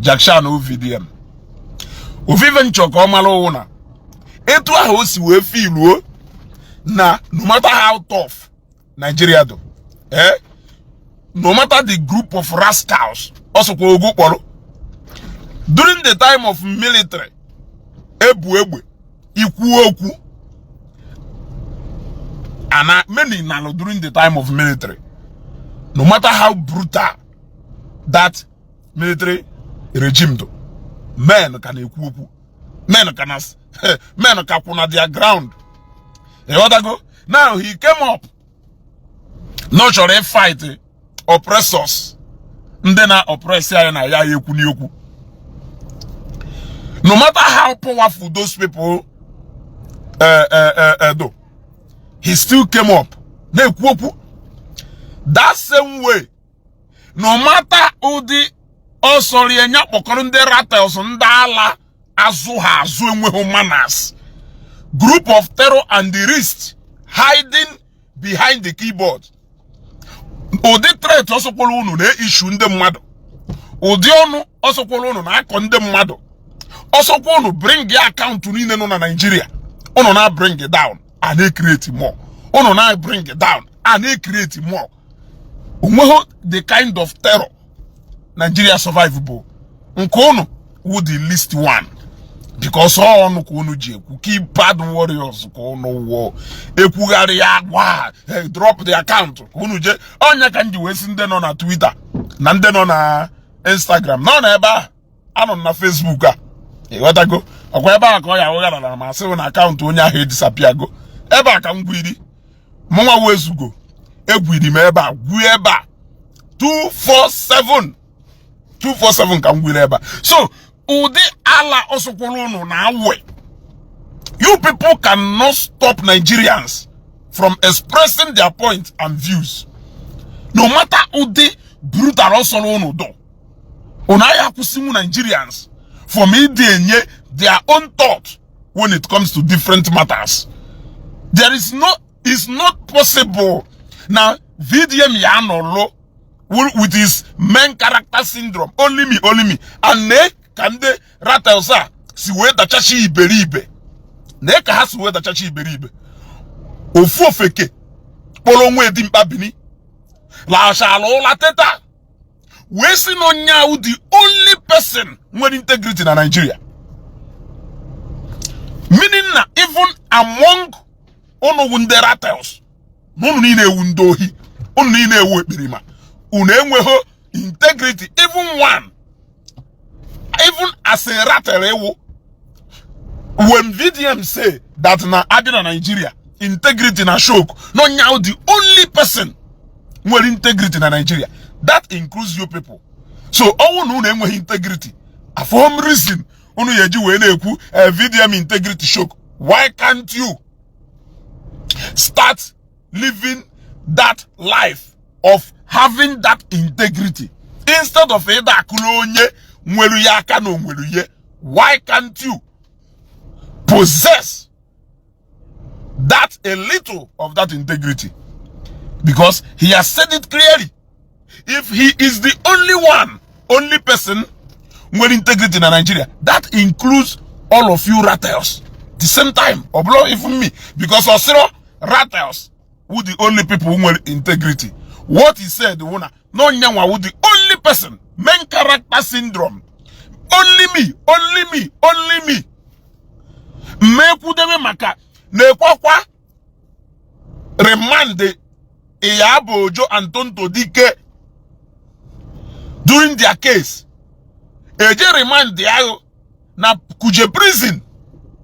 Jack Chan VDM ofufe nchọ ka ọ mara ụwụ na etu ahụ o si wee filuo na no matter how tough Nigeria do, no matter the group of rascals ọ sọkwa ogu kpọrọ during the time of military, ebu egbe ikwu okwu ana many nalo during the time of military, no matter how brutal that military regime do, men ka na-ekwu okwu, men ka na men ka kwụ na their ground. Ịghọtago? Now he came up na ọ chọrọ fight oppressors, ndị na oppress anyị na ya ya ekwu n'okwu. No matter how powerful those people do, he still came up na-ekwu okwu that same way. No matter ụdị ọsọrọ ya kpọkọrọ ndị ratels, ndị ala azụ ha azụ, enweghị manners, group of terror and the rest hiding behind the keyboard, ụdị threat ọsọkwara unu na-ishu ndị mmadụ, ụdị ọnụ ọsọkwara unu na-akọ ndị mmadụ, ọsọkwa unu bring ya account niile nọ na Nigeria, unu na bring it down and na-create more, unu na bring it down and na-create more. Onweghị the kind of terror Nigeria survive bụ nke unu wụ the least one, because ọ ọnụ ka unu ji ekwu. Keypad warriors ka unu wụọ, ekwugharị ya gwa drop the account ka unu jee. Ọnya ka m ji wee sị ndị nọ na Twitter na ndị nọ na Instagram nọ na ebe ahụ anọ na Facebook a, ịghọtago? Ọkwa ebe a ka ọ ya awụgharara ma sị na account onye ahụ edisappeargo. Ebe a ka m gwiri mụnwa wezugo, egwiri m ebe a, gwuo ebe a 247 247 ka m gwiri ebe a. So ụdị ala ọsọkwụrụ unu na awe, you people cannot stop Nigerians from expressing their point and views. No matter ụdị brutal ọsọrọ unu do, unu agha akwụsịnwu Nigerians from ịdị enye their own thought when it comes to different matters. There is no, it's not possible na VDM ya anọlụ with his main character syndrome, only me, only me, and ne ka ndị ratels a si wee dachachi iberibe, ne ka ha si wee dachachi iberibe. Ofu ofeke kpọrọ onwe dimkpa Bini lachala ụla teta wee sị na onye ahụ the only person nwere integrity na Nigeria, meaning na even among unu ndị ratels na unu niile ewu ndị ohi, unu niile ewu ekperima, unu enweghị integrity even one, even as a ratel ewu. When VDM say that na abịa na Nigeria integrity na shock, no now the only person nwere integrity na Nigeria, that includes you people. So ọnwụ na unu enweghị integrity, for reason unu ya eji wee na-ekwu VDM integrity shock, why can't you start living that life of having that integrity instead of ịda akụrụ onye nwere ya aka na onwere ihe? Why can't you possess that, a little of that integrity? Because he has said it clearly, if he is the only one, only person nwere integrity na Nigeria, that includes all of you ratels the same time, ọ bụrụ even me, because osiro ratels who the only people who nwere integrity. What he said wụ na n'onyenwa wụ the only person, main character syndrome, only me, only me, only me. Mmekwudebe maka na-ekwekwa remand Iyabo Ojo and Tonto Dike during their case, eje remand ahụ na Kuje Prison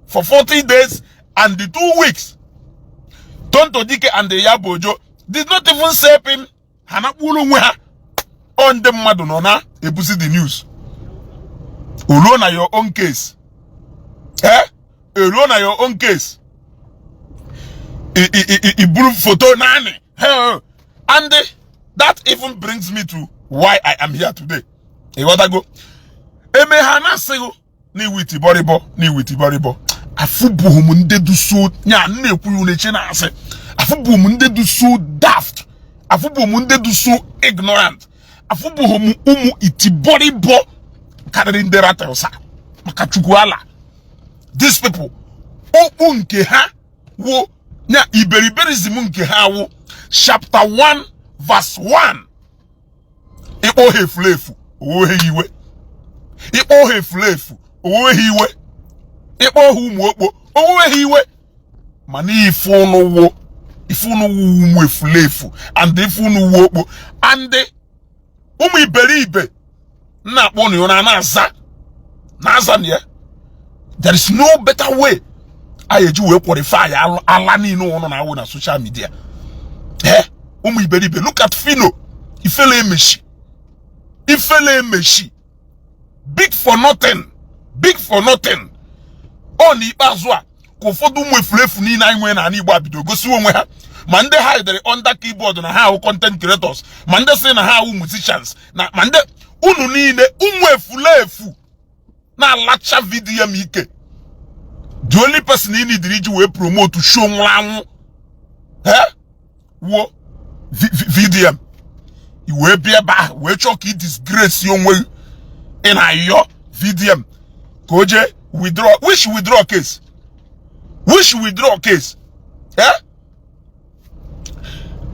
for 40 days and the 2 weeks. Tonto Dike and Iyabo Ojo did not even say him. Ha nakpuru onwe ha. Ọ ndị mmadụ nọ na ebusi the news. Oluo na your own case, eruo na your own case, i buru foto naanị. And that even brings me to why I am here today. Ịghọtago? Eme ha na-asịghị n'iwu itibọrịbọ, n'iwu itibọrịbọ. Afụbụghị m ndị dị so nya na-ekwu ya na-eche na-asị, afụbụghị m ndị dị so daft, afụbụghị m ndị dị so ignorant, afụbụghị m ụmụ itibọrịbọ. Karịrị ndị ratels a, maka Chukwu ala. These people, okpu nke ha wụ na iberiberism, nke ha wụ chapter 1 verse 1. Ịkpọ ha efulefu, owe ha iwe. Ịkpọ ha efulefu, owe ha iwe. Ịkpọ ha ụmụ okpo, owe ha iwe. Mana ife ụnụ wụ, ife ụnụ wụ ụmụ efulefu and ife ụnụ wụ okpo and ụmụ iberibe nna akpọ ụnụ na na-aza na-aza na ya. There is no better way a eji wee qualify ala niile ụnụ na-awụ na social media. Eh, ụmụ iberibe, look at Fino. Ifele emeshi, ifele emeshi, big for nothing, big for nothing. Ọ n'ikpeazụ a ka ụfọdụ ụmụ efulefu niile anyị nwere n'ala Igbo bido gosi onwe ha, ma ndị hidere under keyboard na ha ahụ content creators, ma ndị sị na ha ahụ musicians, na ma ndị unu niile ụmụ efulefu na-alacha VDM ike. The only person ị need iji wee promote show nwụrụ anwụ, eh, wuo VDM, i wee bịa ebe ahụ wee chọọ ka ị disgrace onwe gị. Ị na-ayọ VDM ka o jee withdraw. Which withdraw case? Which withdraw case? Eh,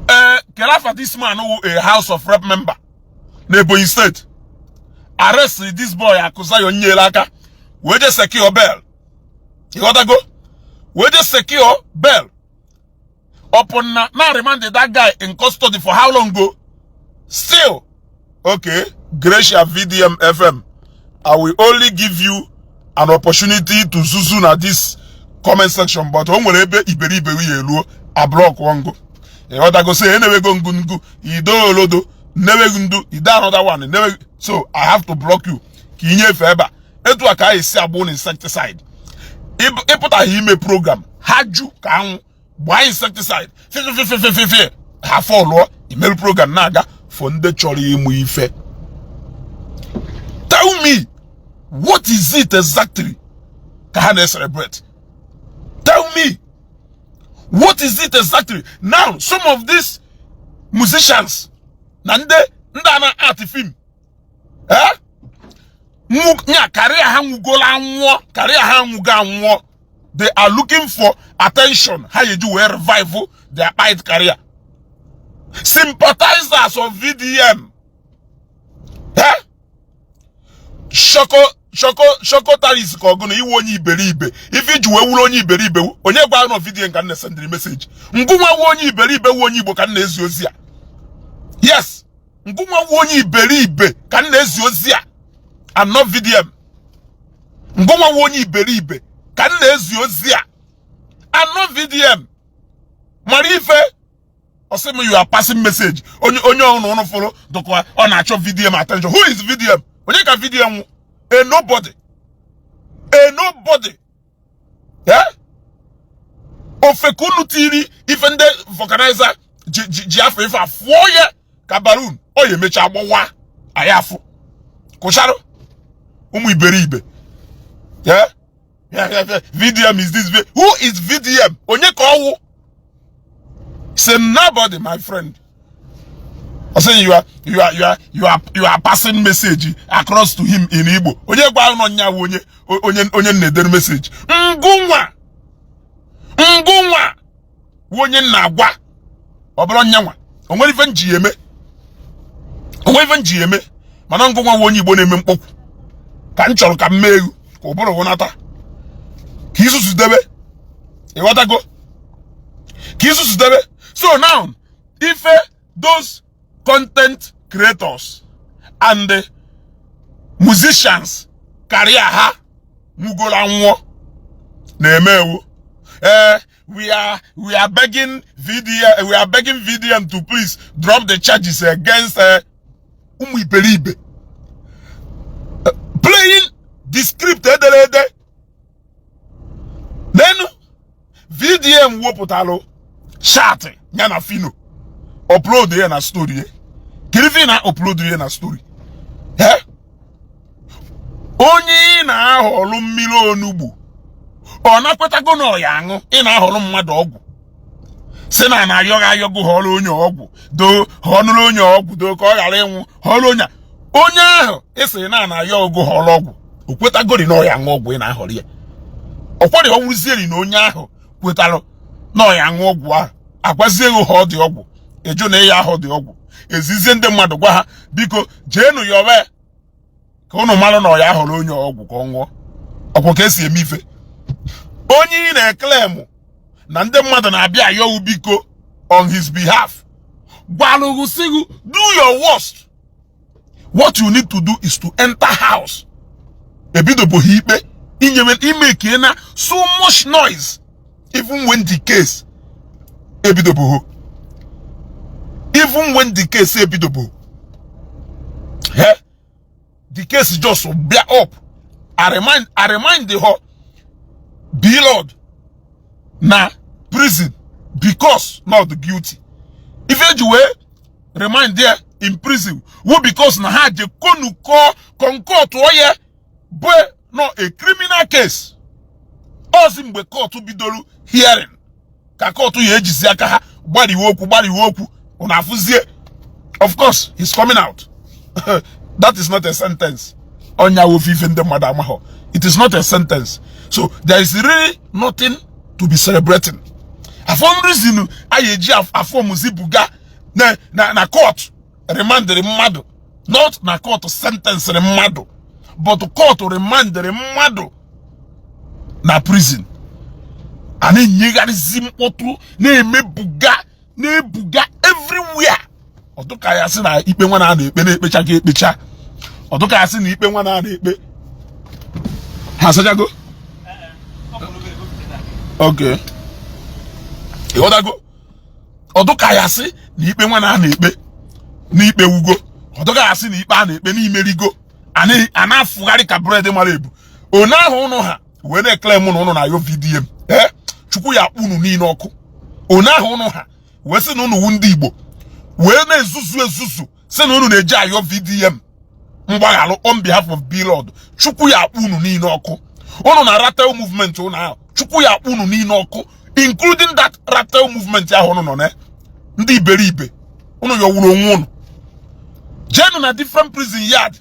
eh, kelafa this man who a House of Rep member na Ebonyi State arrest this boy Akụzayo nyere aka wee jee secure bail. Ịghọtago? Wee jee secure bail upon na remanded that guy in custody for how long go still. Okay, Gracia VDM FM, I will only give you an opportunity to zuzu na this comment section, but o nwere ebe iberibe ya eruo a block ngo. Ịghọtago? Say enewego ngu ngu ido olodo nneweghị ndu ide another one nneweghị, so I have to block you ka ị nyefee ebe a. Etu a ka anyị esi agbụ na insecticide. Ịpụtaghị ime program ha ju ka anwụ gbaa insecticide fefefefefefe ha fọlụọ imerụ program na-aga for ndị chọrọ ịmụ ife. Tell me, what is it exactly ka ha na-celebrate? Tell me, what is it exactly? Now, some of these musicians na ndị a na-art film, eh, nya karịa ha nwugolo anwụọ, karịa ha nwugo anwụọ, they are looking for attention ha eji wee revive their fight career. Sympathizers of VDM, eh, shoko shoko shoko taris ka ọgụ na iwe onye iberibe. Ife iji wee wuru onye iberibe, onye gwa nọ VDM ka m na-esendịrị message. Ngụnwa wu onye iberibe, wu onye Igbo ka m na-ezi ozi a. Yes, ngụnwa wu onye iberibe ka m na-ezi ozi a and not VDM. Ngụnwa wu onye iberibe ka m na-ezi ozi a and not VDM. Mara ife ọsị m, you are passing message. Onye ọrụ ụnụ fụrụ dụkwa ọ na-achọ VDM attention. Who is VDM? Onye ka VDM nwụ? A nobody, a nobody. Eh, ofe ka unu tiri ife ndị vulcanizer ji afọ ife afụọ ya ka balloon ọ ya emecha gbawa anyị afụ kụcharụ ụmụ iberibe. Yeah, VDM is this. Who is VDM? Onye ka ọwụ? Say nobody, my friend. I say you are passing message across to him in Igbo. Onye gwa nọ nya onye na-edere message. Ngụnwa. Ngụnwa. Onye na-agwa. Ọ bụrụ nyanwa. O nwere ife nji eme. O nwere ife nji eme. Mana ngụnwa wụ onye Igbo na-eme mkpọkwu. Ka m chọrọ ka m mee egwu ka ụbụrụ hụnata. Ka isusu debe. Ịghọtago? Ka isusu debe. So now, ife those content creators and the musicians karịa ha nwugoro anwụọ na-eme ewu, eh, we are begging VDM, we are begging VDM to please drop the charges against ụmụ iberibe playing the script ederede. Then VDM wepụtalụ chat ya na Fino, upload ya na story ya. Kedu ife ị na-upload ya na story? Eh, onye ị na-ahọrọ mmiri onugbu, ọ nakwetago na ọ ya aṅụ? Ị na-ahọrọ mmadụ ọgwụ si na na-ayọghị ayọgụ, họrọ onye ọgwụ doo, họnụrụ onye ọgwụ doo ka ọ ghara ịnwụ, họrọ onye a. Onye ahụ ịsị na na ya ọgụ họrọ ọgwụ, o kwetagori na ọya aṅụ ọgwụ ị na-ahọrọ ya. Ọkwọrị ọwụzieri na onye ahụ kwetarụ na ọya aṅụ ọgwụ ahụ, agwazie gị ha ọ dị ọgwụ, eju na ịya ahụ dị ọgwụ, ezizie ndị mmadụ gwa ha, biko jeenụ ya ọwe ka ụnụ mara na ọya ahọrọ onye ọgwụ ka ọ ṅụọ ọgwụ. Ka esi eme ife onye ị na-eclaim na ndị mmadụ na-abịa ayọwu biko on his behalf, gwalụgụ sigu, do your worst. What you need to do is to enter house. Ebidobụghị ikpe inyewe imeke na so much noise even when the case ebidobụghị, even when the case ebidobụghị. Eh, the case just bịa up. I remind her Blord na prison because not guilty. Ife eji wee remind there in prison wo because na ha je konukọ concord ya bụ no a criminal case. Ozi mgbe court bidoro hearing ka court ya ejizi aka ha gbariwe okwu, gbariwe okwu, unu afụzie. Of course he's coming out. That is not a sentence. Onya wofe ife ndị mmadụ amaghọ, it is not a sentence, so there is really nothing to be celebrating. Afọm reason anyị eji afọmzi buga na court remandịrị mmadụ, not na court sentenced mmadụ, but court remandịrị mmadụ na prison, a na-enyegharịzi mkpọtụ, na-emebuga, na-ebuga everywhere. Ọdụka ya sị na ikpe nwa na na-ekpe na-ekpecha ga ekpecha. Ọdụka ya sị na ikpe nwa na na-ekpe ha asachago. Okay, ịghọtago? Ọdụka ya sị na ikpe nwa na na-ekpe n'ikpe wugo. Ọdụka ya sị na ikpe a na-ekpe n'imerigo. A na-afụgharị ka bread mara ebu. One ahụ ụnụ ha wee na-eclaim na ụnụ na-ayọ VDM, ee, Chukwu ya akpụ unu niile ọkụ. One ahụ ụnụ ha wee sị na ụnụ wu ndị Igbo, wee na-ezuzu ezuzu sị na ụnụ na-eji ayọ VDM mgbaghalụ on behalf of Blord, Chukwu ya akpụ unu niile ọkụ. Ụnụ na Ratel movement ụnụ ahụ, Chukwu ya akpụ unu niile ọkụ, including that Ratel movement ahụ ụnụ nọ na. Ndị iberibe, ụnụ yọwuru onwe ụnụ. Jeenụ na different prison yard,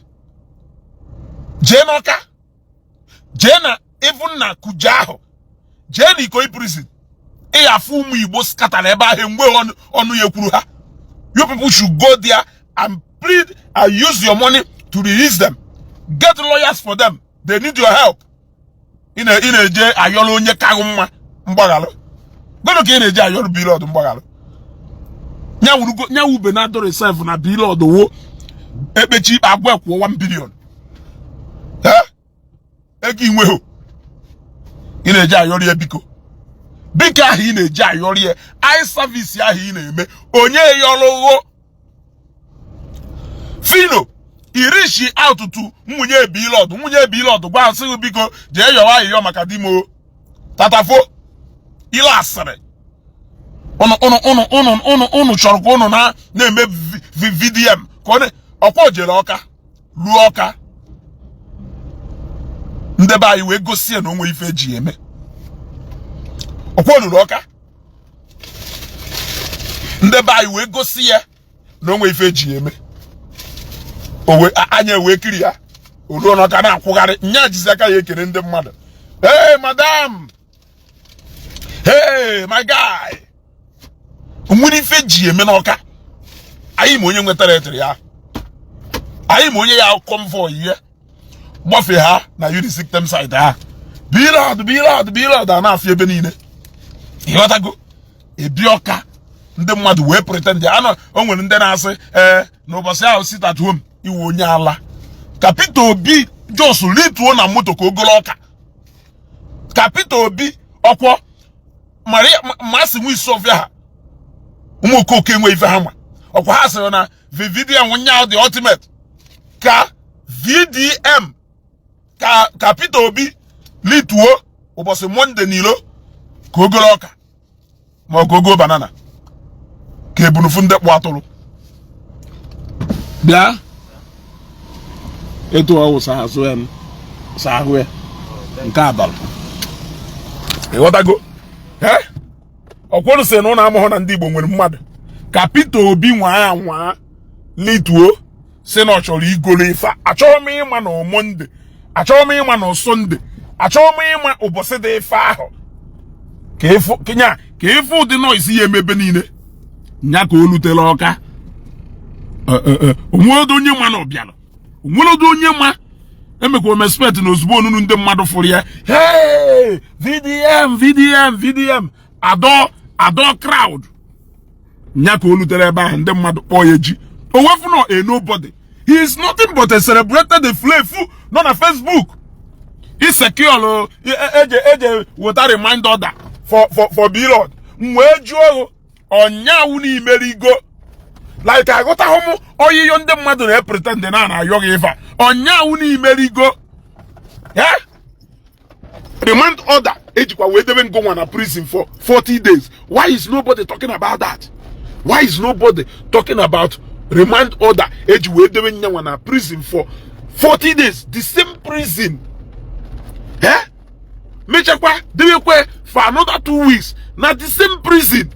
jee n'Ọka, jee na even na Kuje ahụ, jee na Ikoyi Prison, ịghafụ ụmụ Igbo scatara ebe ahụ mgbe ọnụ ya ekwuru ha. You people should go there and plead and use your money to release them. Get lawyers for them. They need your help. Ị na-eje ayọrọ onye kaghụ mma mgbaghalụ. Gịnị ka ị na-eje ayọrọ Blord mgbaghalụ? Nyawu Benado reserve na Blord wo ekpechi ikpe agwa ekwuo 1 billion. Ego inweho ị na-eje ayọrọ ya, biko biko ahụ ị na-eji ayọrọ ya, eye service ahụ ị na-eme, onye yọrọgho Fino irishi out to nwunye Blord. Nwunye Blord gwa nsị, biko jee yọwa ayịyọ maka di m o. Tatafo ile asịrị ụnụ ụnụ ụnụ ụnụ ụnụ ụnụ chọrọ ka ụnụ na na-eme VDM ka ọ ọkwa jere Ọka ruo Ọka, ndebe anyị wee gosi ya na onwe ife eji eme. Ọkwa olulu Ọka, ndebe anyị wee gosi ya na onwe ife eji eme. Owe anya wee kiri ya o ruo n'Ọka na-akwụgharị nya jizi aka ya ekene ndị mmadụ. "Hey madam, hey my guy." Nwere ife ji eme n'Ọka. Anyị ma onye nwetara etiri ya, anyị ma onye ya convoy ya gbafee ha na Unizik side ha. Blord, Blord, Blord a na-afịa ebe niile. Ịghọtago? Ebi Ọka, ndị mmadụ wee pretend ya anọ. O nwere ndị na-asị ee n'ụbọchị ahụ sit at home iwe onye ala ka Peter Obi jos lituo na moto ka ogolo ọka ka Peter Obi ọkwọ Maria masị nwa isi ọfịa ha. Ụmụ okooko enwe ife ha ma ọkwa ha sịrị na VDM nyaa the ultimate ka VDM ka Peter Obi lituo ụbọchị Monday n'ilo ka ogolo ọka ma ọ ka ogo banana ka ebunufu ndị kpụ atụrụ bịa etu ọ wụsa azụ ya sa ahụ ya nke abalị. Ịghọtago? Ee, ọkwụrụ sị na ụlọ amụhụ na ndị Igbo nwere mmadụ ka Peter Obi nwaa ya nwaa lituo. Si na ọ chọrọ igolo ife a, achọghị m ịma na Monday, achọghị m ịma na Sunday, achọghị m ịma ụbọchị dị ife ahụ, ka ịfụ kenya, ka ịfụ ụdị noise ya emebe niile nya ka o lutela ọka. Onweredo onye ma na ọbịara, onweredo onye ma. Emekwa m expect na ozugbo onunu ndị mmadụ fụrụ ya, "Hey, VDM, VDM, VDM," adọ adọ crowd nya ka o lutere ebe ahụ, ndị mmadụ kpọọ ya ji o wefu no a nobody. He is nothing but a celebrated efulefu nọ na Facebook. Isecure eje weta remand order for Blord. M wee jụọ ọnyawu n'imerigo, like aghọtaghị m oyiyo ndị mmadụ na-epretend na na-ayọ gị ife a. Ọnyawu n'imerigo ya remand order ejikwa wee debe ngụnwa na prison for 40 days. Why is nobody talking about that? Why is nobody talking about remand order eji wee debe nyanwa na prison for 40 days, the same prison, eh? Mechakwa debekwe for another 2 weeks na the same prison?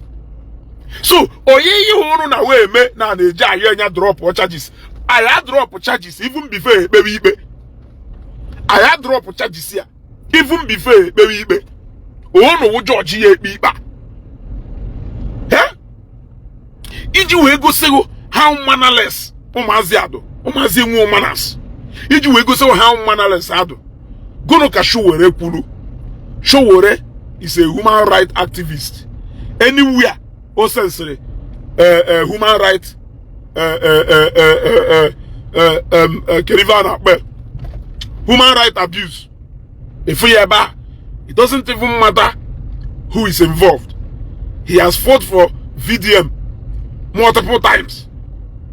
So oyiyi hụrụ na wee mee na na-eji ayọ enya drop charges, aya drop charges even before ekpewe ikpe, aya drop charges ya even before ekpewe ikpe. Unu wụ jọji ya ekpe ikpe a, eh? Iji wee gosigo how mannerless ụmụazị adụ, ụmụazị enwe manners, iji wee gosigo how mannerless adụ. Gụnụ ka Sowore kwuru? Sowore is a human right activist. Anywhere o sensịrị human right keriva na-akpọ human right abuse, efu ya ebe a. It doesn't even matter who is involved. He has fought for VDM multiple times.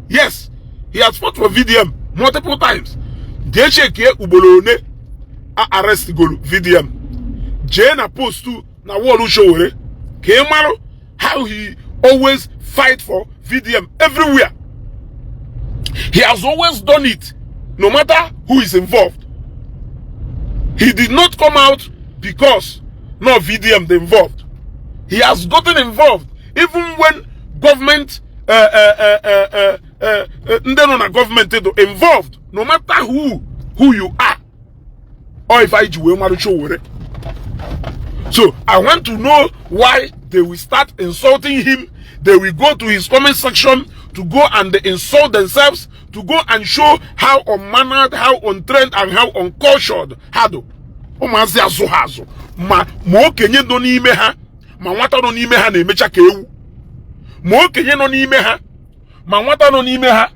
Yes, he has fought for VDM multiple times. Jee chekie ugboro one a arrest golu VDM. Jee na post na wall Sowore ka ị marụ how he always fight for VDM everywhere. He has always done it, no matter who is involved. He did not come out because no VDM dey involved. He has gotten involved even when government ndị nọ na gọọmenti dị involved, no matter who you are or if I ji wee marụ Sowore. So I want to know why they will start insulting him. They will go to his comment section to go and insult themselves, to go and show how unmannered, how untrained and how uncultured ha dụ. Ụmụazị azụ ha azụ, ma okenye nọ n'ime ha, ma nwata nọ n'ime ha na-emecha ka ewu. Ma okenye nọ n'ime ha, ma nwata nọ n'ime ha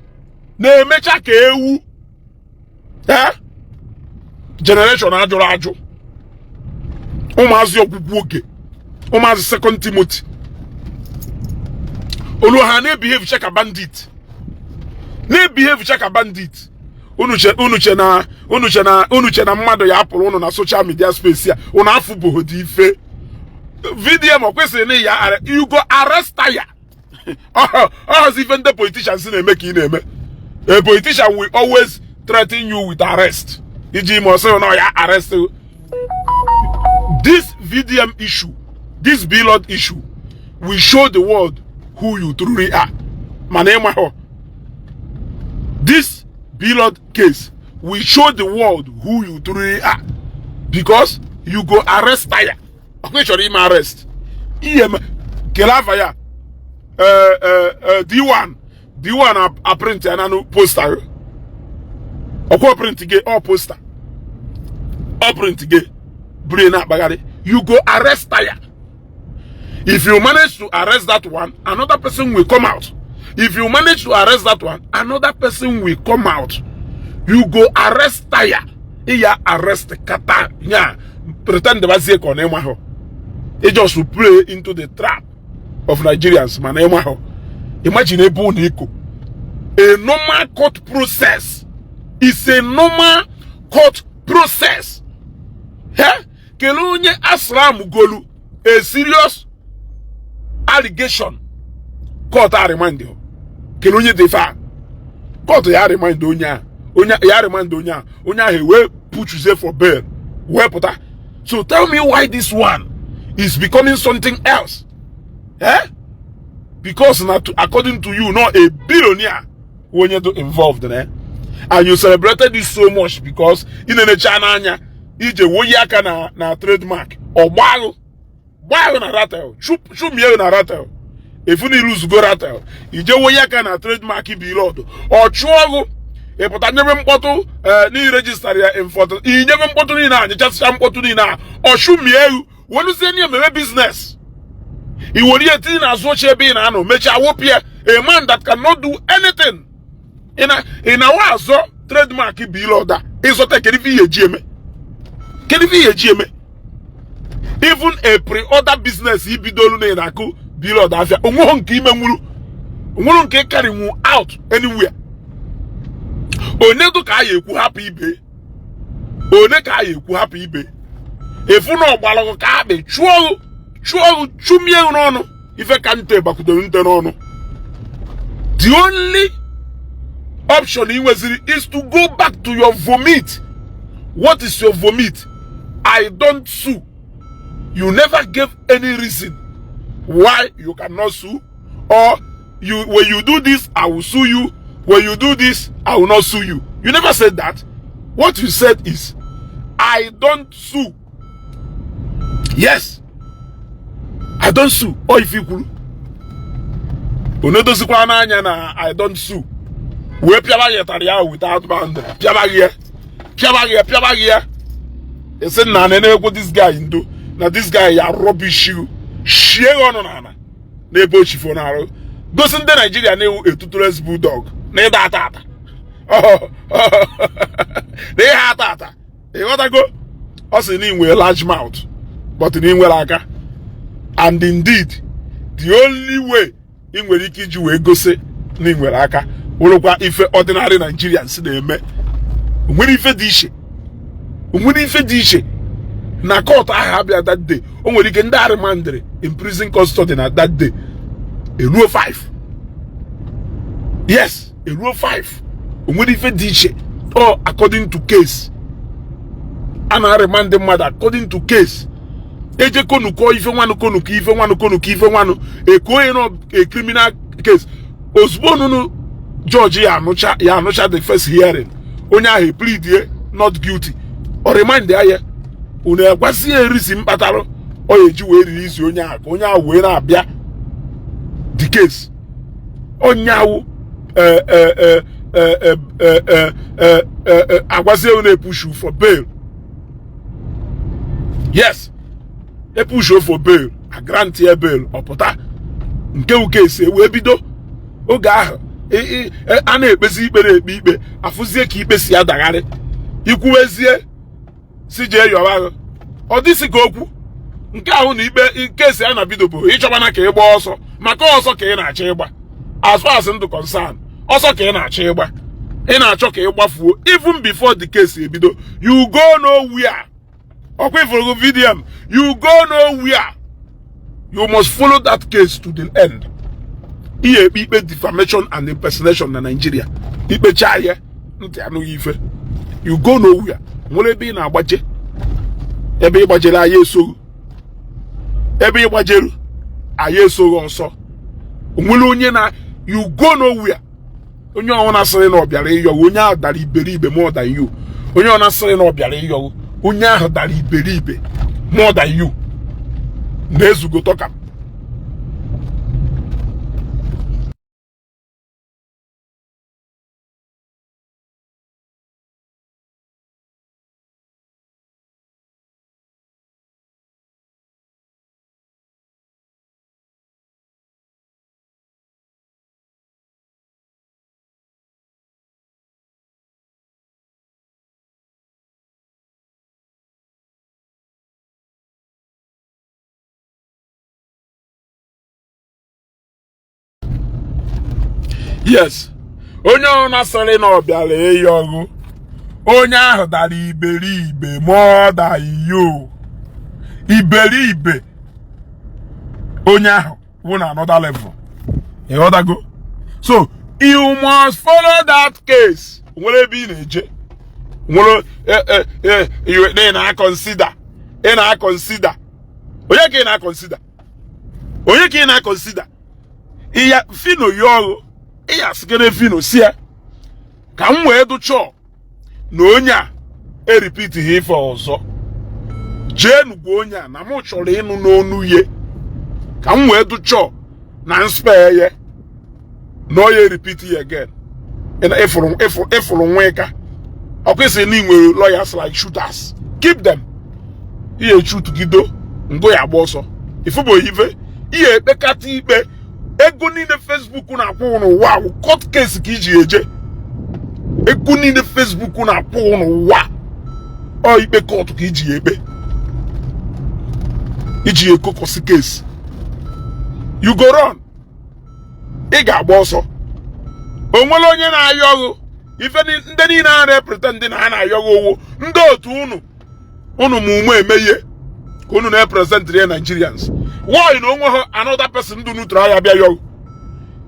na-emecha ka ewu. Ee, generation ajụrụ ajụ, ụmụazị ọgwụgwụ oge, ụmụazị Second Timothy olu ha na-ebehave ka bandit, na-ebehave ka bandit. Unu che na mmadụ ya apụrụ unu na social media space ya, unu afụbụghị ife VDM. Ọ kwesịrị na ya you go arrest ya. Ọhọzi ife ndị politicians na-eme ka ị na-eme. A politician will always threaten you with arrest iji ma ọsị na ya arrest you. This VDM issue, this Blord issue will show the world who you truly are. Mana ịmahọ, this Blord case will show the world who you truly are, because you go arrest tire. Ọkwa ị chọrọ ime arrest ihe kele afa ya D1 D1 a print ya nanụ poster. Ọkwa print gị ọ poster, ọ print gị buru na-akpagharị. You go arrest tire. If you manage to arrest that one, another person will come out. If you manage to arrest that one, another person will come out. You go arrest tire. Iya arrest kata nya pretend bazie ka ọ na-enwe ahụ. It just to play into the trap of Nigerians. Mana enwe ahụ, imagine ebe ụlọ iko. A normal court process is a normal court process. He kelee onye asram golu a serious allegation, court a remand. Kelee onye dị fa court ya remand onye a, onye ya remand onye a, onye ahụ wee puchuzie for bail wee pụta. So tell me why this one is becoming something else, eh? Because na to, according to you, not a billionaire. Onye dị involved na ya, and you celebrated it so much because ị na-enecha n'anya ije woyi aka na trademark, ọ gbaghụ gbaghụ na Ratel, chumie na Ratel, efu na iruzugo Ratel, ije woyi aka na trademark Blord, ọ chụọ ọgụ, ịpụta nyebe mkpọtụ n'iregistara ya in 40, inyebe mkpọtụ niile a, nyechasịcha mkpọtụ niile a, ọ chụmie egwu, weluzie nye meme business, i were ihe tinye n'azụ oche ebe ị na-anọ, mechaa wopụ ya. A man that cannot do anything, ị na-awa azọ trademark Blord a ịzọta. Kedu ife ihe eji eme? Kedu ife ihe eji eme? Even a pre-order business ibidolu na ị na-akụ Blord afịa, onweghị nke ime nwuru, onwere nke carry out anywhere. Onye dụ ka a ya ekwu hapụ ibe, one ka a ya ekwu hapụ ibe, efu na ọgbalọgụ ka akpị chụọ chụọ chụmie n'ọnụ, ife ka nte gbakwudoro nte n'ọnụ. The only option ị nweziri is to go back to your vomit. What is your vomit? "I don't sue." You never gave any reason why you cannot sue, or you, "When you do this, I will sue you. When you do this, I will not sue you." You never said that. What you said is, "I don't sue." Yes, "I don't sue." Ọ ife kwuru, unu dozikwa n'anya na "I don't sue" wee pịaba gị ịtarị ya without boundary, pịaba gị ya, pịaba gị ya, pịaba gị ya, esi na na-ekwu this guy ndo na this guy ya rubbish you, shie gị ọnụ n'ala n'ebe o chifo n'arụ, gosi ndị Naijiria na-ewu a toothless bulldog na ịda ata ata na ihe ata ata. Ịghọtago? Ọ sị na ị nwere large mouth, but na ị nwere aka. And indeed, the only way ị nwere ike iji wee gosi na ị nwere aka wụrụkwa ife ordinary Nigerians na-eme. Nwere ife dị iche, nwere ife dị iche na court ahụ abịa that day. O nwere ike ndị arịmandịrị in prison custody na that day eruo 5. Yes, eruo 5. O nwere ife dị iche. Ọ according to case, a na-arịmandị mmadụ according to case. Eje konukọ ife nwanụ, konukọ ife nwanụ, konukọ ife nwanụ, eko nọ a criminal case. Ozugbo nụnụ judge ya anụcha, ya anụcha the first hearing, onye ahụ pleadie not guilty, ọ remand ya ya, unu egwazi ya erisi mkpatarụ ọ ya eji wee release onye ahụ, ka onye ahụ wee na-abịa the case. Onye ahụ agwazie unu epushu for bail. Yes, epushu for bail, a grant ya bail, ọ pụta. Nke uke esi wee bido oge ahụ a na-ekpezi ikpe, na-ekpe ikpe, afụzie ka ikpe si adagharị, ikwuwezie si jee yọba ahụ, ọ dịsị ka okwu nke ahụ na ikpe kesi a na-bido bụ ịchọbana ka ị gbaa ọsọ, maka ọsọ ka ị na-achọ ịgba. As far as ndụ concern, ọsọ ka ị na-achọ ịgba, ị na-achọ ka ị gbafuo even before the case ebido. You go nowhere. Ọkwa ifuru VDM, you go nowhere. You must follow that case to the end. Ihe ekpe ikpe defamation and impersonation na Nigeria, ikpecha ya, ntị anụghị ife. You go nowhere. Nwere ebe ị na-agbaje, ebe ị gbajere anyị esoghị, ebe ị gbajere anyị esoghị ọsọ. Onwere onye na, you go nowhere. Onye ọbụla sịrị na ọ bịara ịyọghị, onye ahụ dara iberibe more than you. Onye ọbụla sịrị na ọ bịara ịyọghị, onye ahụ dara iberibe more than you. Na-ezugo tọka. Yes, onye ọbụla sịrị na ọ bịara ịyọghụ, onye ahụ dara iberibe more than you. Iberibe onye ahụ wụ na another level. Ịghọtago? So you must follow that case. Nwere ebe ị na-eje, nwere ị na-aconsider, ị na-aconsider onye ka ị na-aconsider, onye ka ị na-aconsider. Iya Phyno ya ọrụ, ịya sịkere Phyno si ya. Ka m wee dụchọọ na onye a erepeat ha ife ọzọ, jeenu gwa onye a na m chọrọ ịnụ n'onu ye, ka m wee dụchọọ na nspare ye na onye repeat ya again. Ịfụrụ nwa ịka ọkwa na ị nwere lawyers like shooters, keep them. Ihe shoot gido ngụ ya agba ọsọ. Ifụbụ ife ihe ekpekata ikpe ego niile Facebook na-akwụ n'ụwa awụ court case ka iji eje. Ego niile Facebook na-akwụ n'ụwa, ọ ikpe court ka iji ekpe, iji ekokọsi case. You go run, ị ga-agba ọsọ. O nwere onye na-ayọ ọgụ ife? Ndị niile a na-epretend na ha na-ayọ gị owo, ndị otu unu, unu ma ume eme ihe ka unu na-epresent ya Nigerians. Why na onwe ha another person dị neutral ya bịa yọgụ?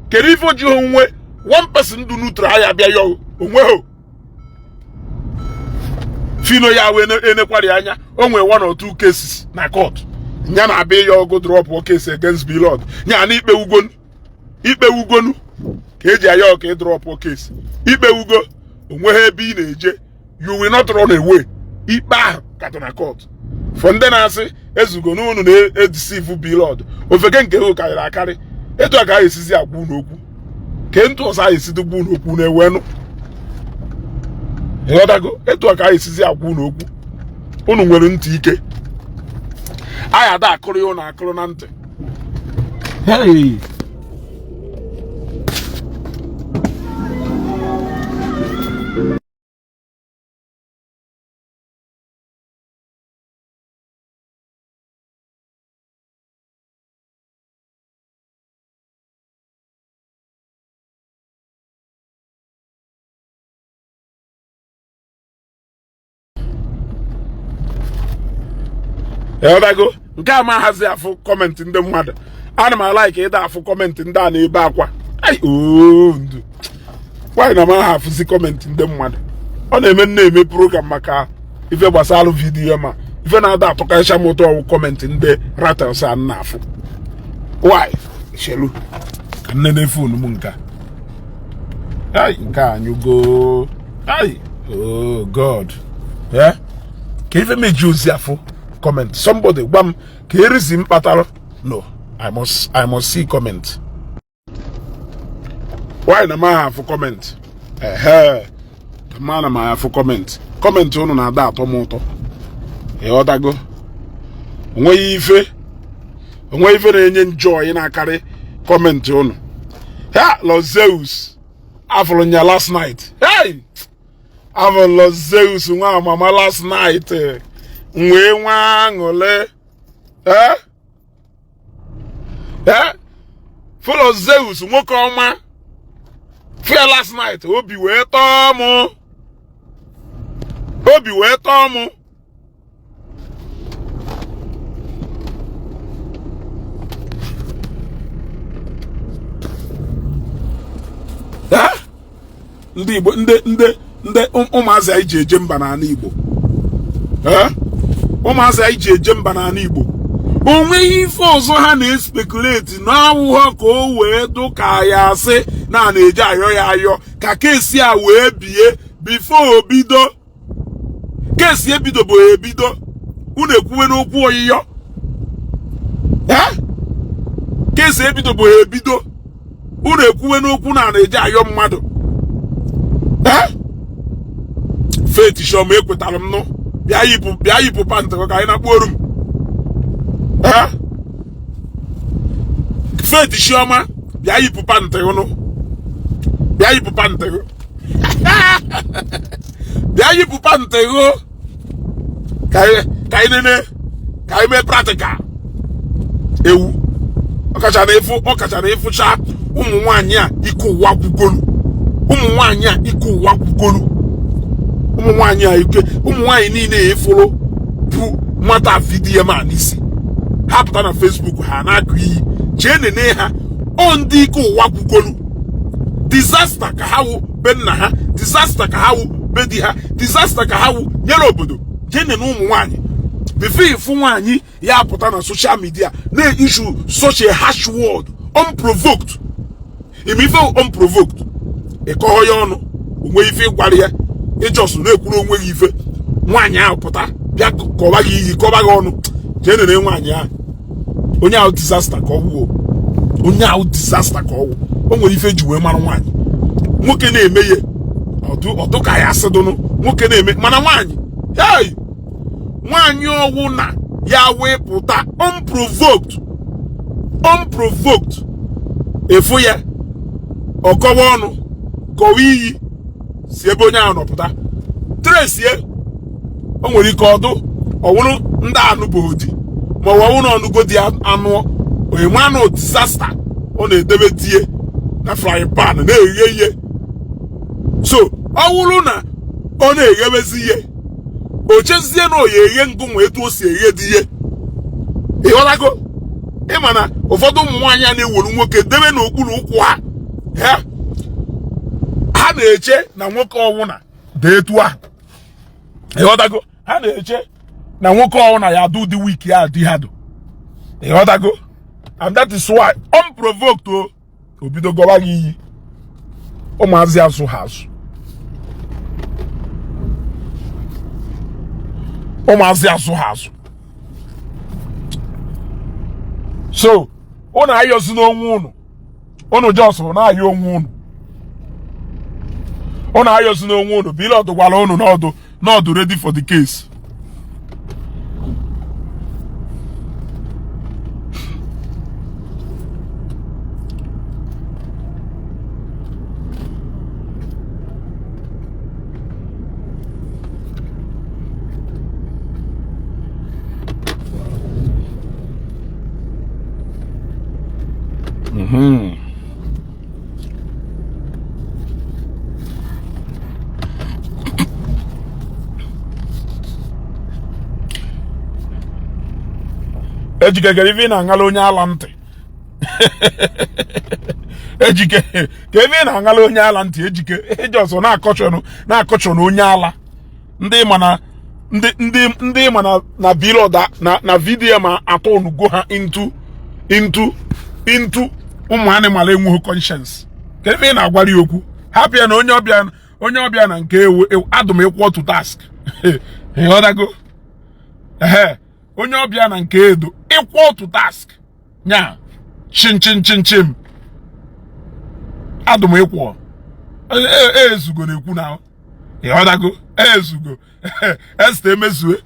Kedu ife o ji onwe one person dị neutral ya bịa yọgụ onwe ha? Fino ya wee enekwari anya, o nwee one or two cases na court ya na-abịa ya ọgụ, drop case against Blord ya na ikpe ugonu, ikpe ugonu ka eji ayọ ka ị drop case. Ikpe ugo onwe ha ebe ị na-eje, you will not run away. Ikpe ahụ ka dị na court. For ndị na-asị ezugo n'unu na-edeceive Blord, ofeke nke hụ karịrị akarị. Etu a ka a esizi agwa unu okwu, ke ntụ ọzọ a esi dịgwa unu okwu na-ewenụ. Ịghọtago? Etu a ka a esizi agwa unu okwu. Unu nwere ntị ike, anyị ada akụrụ ya ụnụ akụrụ na ntị. Hey! Ịghọtago? Nke a ma ahazi afụ comment ndị mmadụ. Ana m alike ịda afụ comment ndị a na-ebe akwa. Ai, oo, ndụ nwaanyị na m aha afụzi comment ndị mmadụ. Ọ na-eme m na-eme program maka ife gbasara video, ma ife na-ada atọkarịcha m ụtọ ọwụ comment ndị ratels a na-afụ. Why? Shelu ka nne na phone m nke ai, nke a anyụgo. Ai, oh God, eh, ka ife meji ozi afụ comment. Somebody gwa m ka erizi m kpatara. No, I must see comment. Why na m aha afụ comment? Ehe, ka m na m afụ comment. Comment unu na-ada atọ m ụtọ. Ịghọtago? Onweghị ife, onweghị ife na-enye joy na-akarị comment unu. Ha Los Zeus afụrụ nya last night. Hey, afụrụ Los Zeus nwa amama last night, wee nwa aṅụle. Eh eh, fụlọ Zeus nwoke ọma fụya last night, obi wee tọọ mụ, obi wee tọọ mụ. Ndị Igbo, ndị ụmụazị anyị ji eje mba n'ala Igbo, ụmụazị anyị ji eje mba n'ala Igbo, o nweghị ife ọzọ ha na-especulate na-awụghọ ka o wee dụ ka ya asị na a na-eji ayọ ya ayọ ka case a wee bie before o bido. Case ebido bụ ebido, unu ekwuwe n'okwu ọyịyọ. Case ebido bụ ebido, unu ekwuwe n'okwu na na-eji ayọ mmadụ. Faith Chioma, ekwetara m nụ. Bịa yipụ, bịa yipụ pant ka anyị na-akpụ oru m. Faith Chioma, bịa yipụ pant nụ, bịa yipụ pant, bịa yipụ pant gụ ka anyị nene, ka anyị mee practical. Ewu ọkacha na ịfụ, ọkacha na ịfụcha ụmụ nwaanyị a ike ụwa gwugolu, ụmụ nwaanyị a ike ụwa gwugolu, ụmụ nwaanyị a ike, ụmụ nwaanyị niile efuru bụ nwata VDM a n'isi ha pụta na Facebook ha na-akụ iyi. Chee nene ha, ọ ndị ike ụwa gwugolu. Disaster ka ha wụ be nna ha, disaster ka ha wụ be di ha, disaster ka ha wụ nyere obodo. Jee nene ụmụ nwaanyị before ịfụ nwaanyị ya pụta na social media na-issue such a harsh word unprovoked. Ime ife unprovoked, ịkọghọ ya ọnụ. Onwe ife ịgwara ya, ị just na-ekwuru onwe gị ife. Nwaanyị ahụ pụta bịa kọba gị iyi, kọba gị ọnụ. Jee nene nwaanyị ahụ, onye ahụ disaster ka ọ wụ, onye ahụ disaster ka ọ wụ. O nwere ife eji wee mara nwaanyị. Nwoke na-eme ya, ọdụ ka ya asị dụnụ nwoke na-eme, mana nwaanyị, hey, nwaanyị ọwụ na ya wee pụta unprovoked, unprovoked, efu ya ọkọwa ọnụ, kọwa iyi, si ebe onye ahụ nọpụta tresie. O nwere ike ọdụ ọwụrụ ndị anụ bụ odi, ma ọ wụrụ ọnụgo dị anụ enwe anụ disaster. Ọ na-edebe die na frying pan na-eghe ihe. So ọ wụrụ na ọ na-eghebezi ihe, o chezie na oya eghe ngụnwa etu o si eghe dị ihe. Ịghọtago? Ịma na ụfọdụ ụmụ nwaanyị a na-ewere nwoke debe n'okpuru ụkwụ ha, ha na-eche na nwoke ọwụna dị etu ahụ. Ịghọtago? Ha na-eche na nwoke ọwụna ya adụ dị weak, ya dị ha dụ. Ịghọtago? And that is why unprovoked o obido gọba gị iyi. Ụmụazị azụ ha azụ, ụmụazị azụ ha azụ. So unu ayọzi n'onwe unu, unu just na-ayọ onwe unu, unu ayọzi n'onwe unu. Blord gwara unu n'ọdụ n'ọdụ ready for the case. Ejike, kere ife ị na-aṅala onye ala ntị? Ejike, ka ebe ị na-aṅala onye ala ntị? Ejike, eji ọsọ na-akọchọnụ, na-akọchọnụ onye ala. Ndị mana ndị mana na Blord na VDM atọ onugo ha into ụmụ animal enweghị conscience. Ka ebe ị na-agwara ya okwu, hapụ ya na onye ọbịa, onye ọbịa na nke ewu adụm equal to task. Ịghọtago? Ehe, onye ọbịa na nke edo equal to task nya chin chin chin chin adụm equal. Ezugo na-ekwu na ịghọtago? Ezugo este emezue.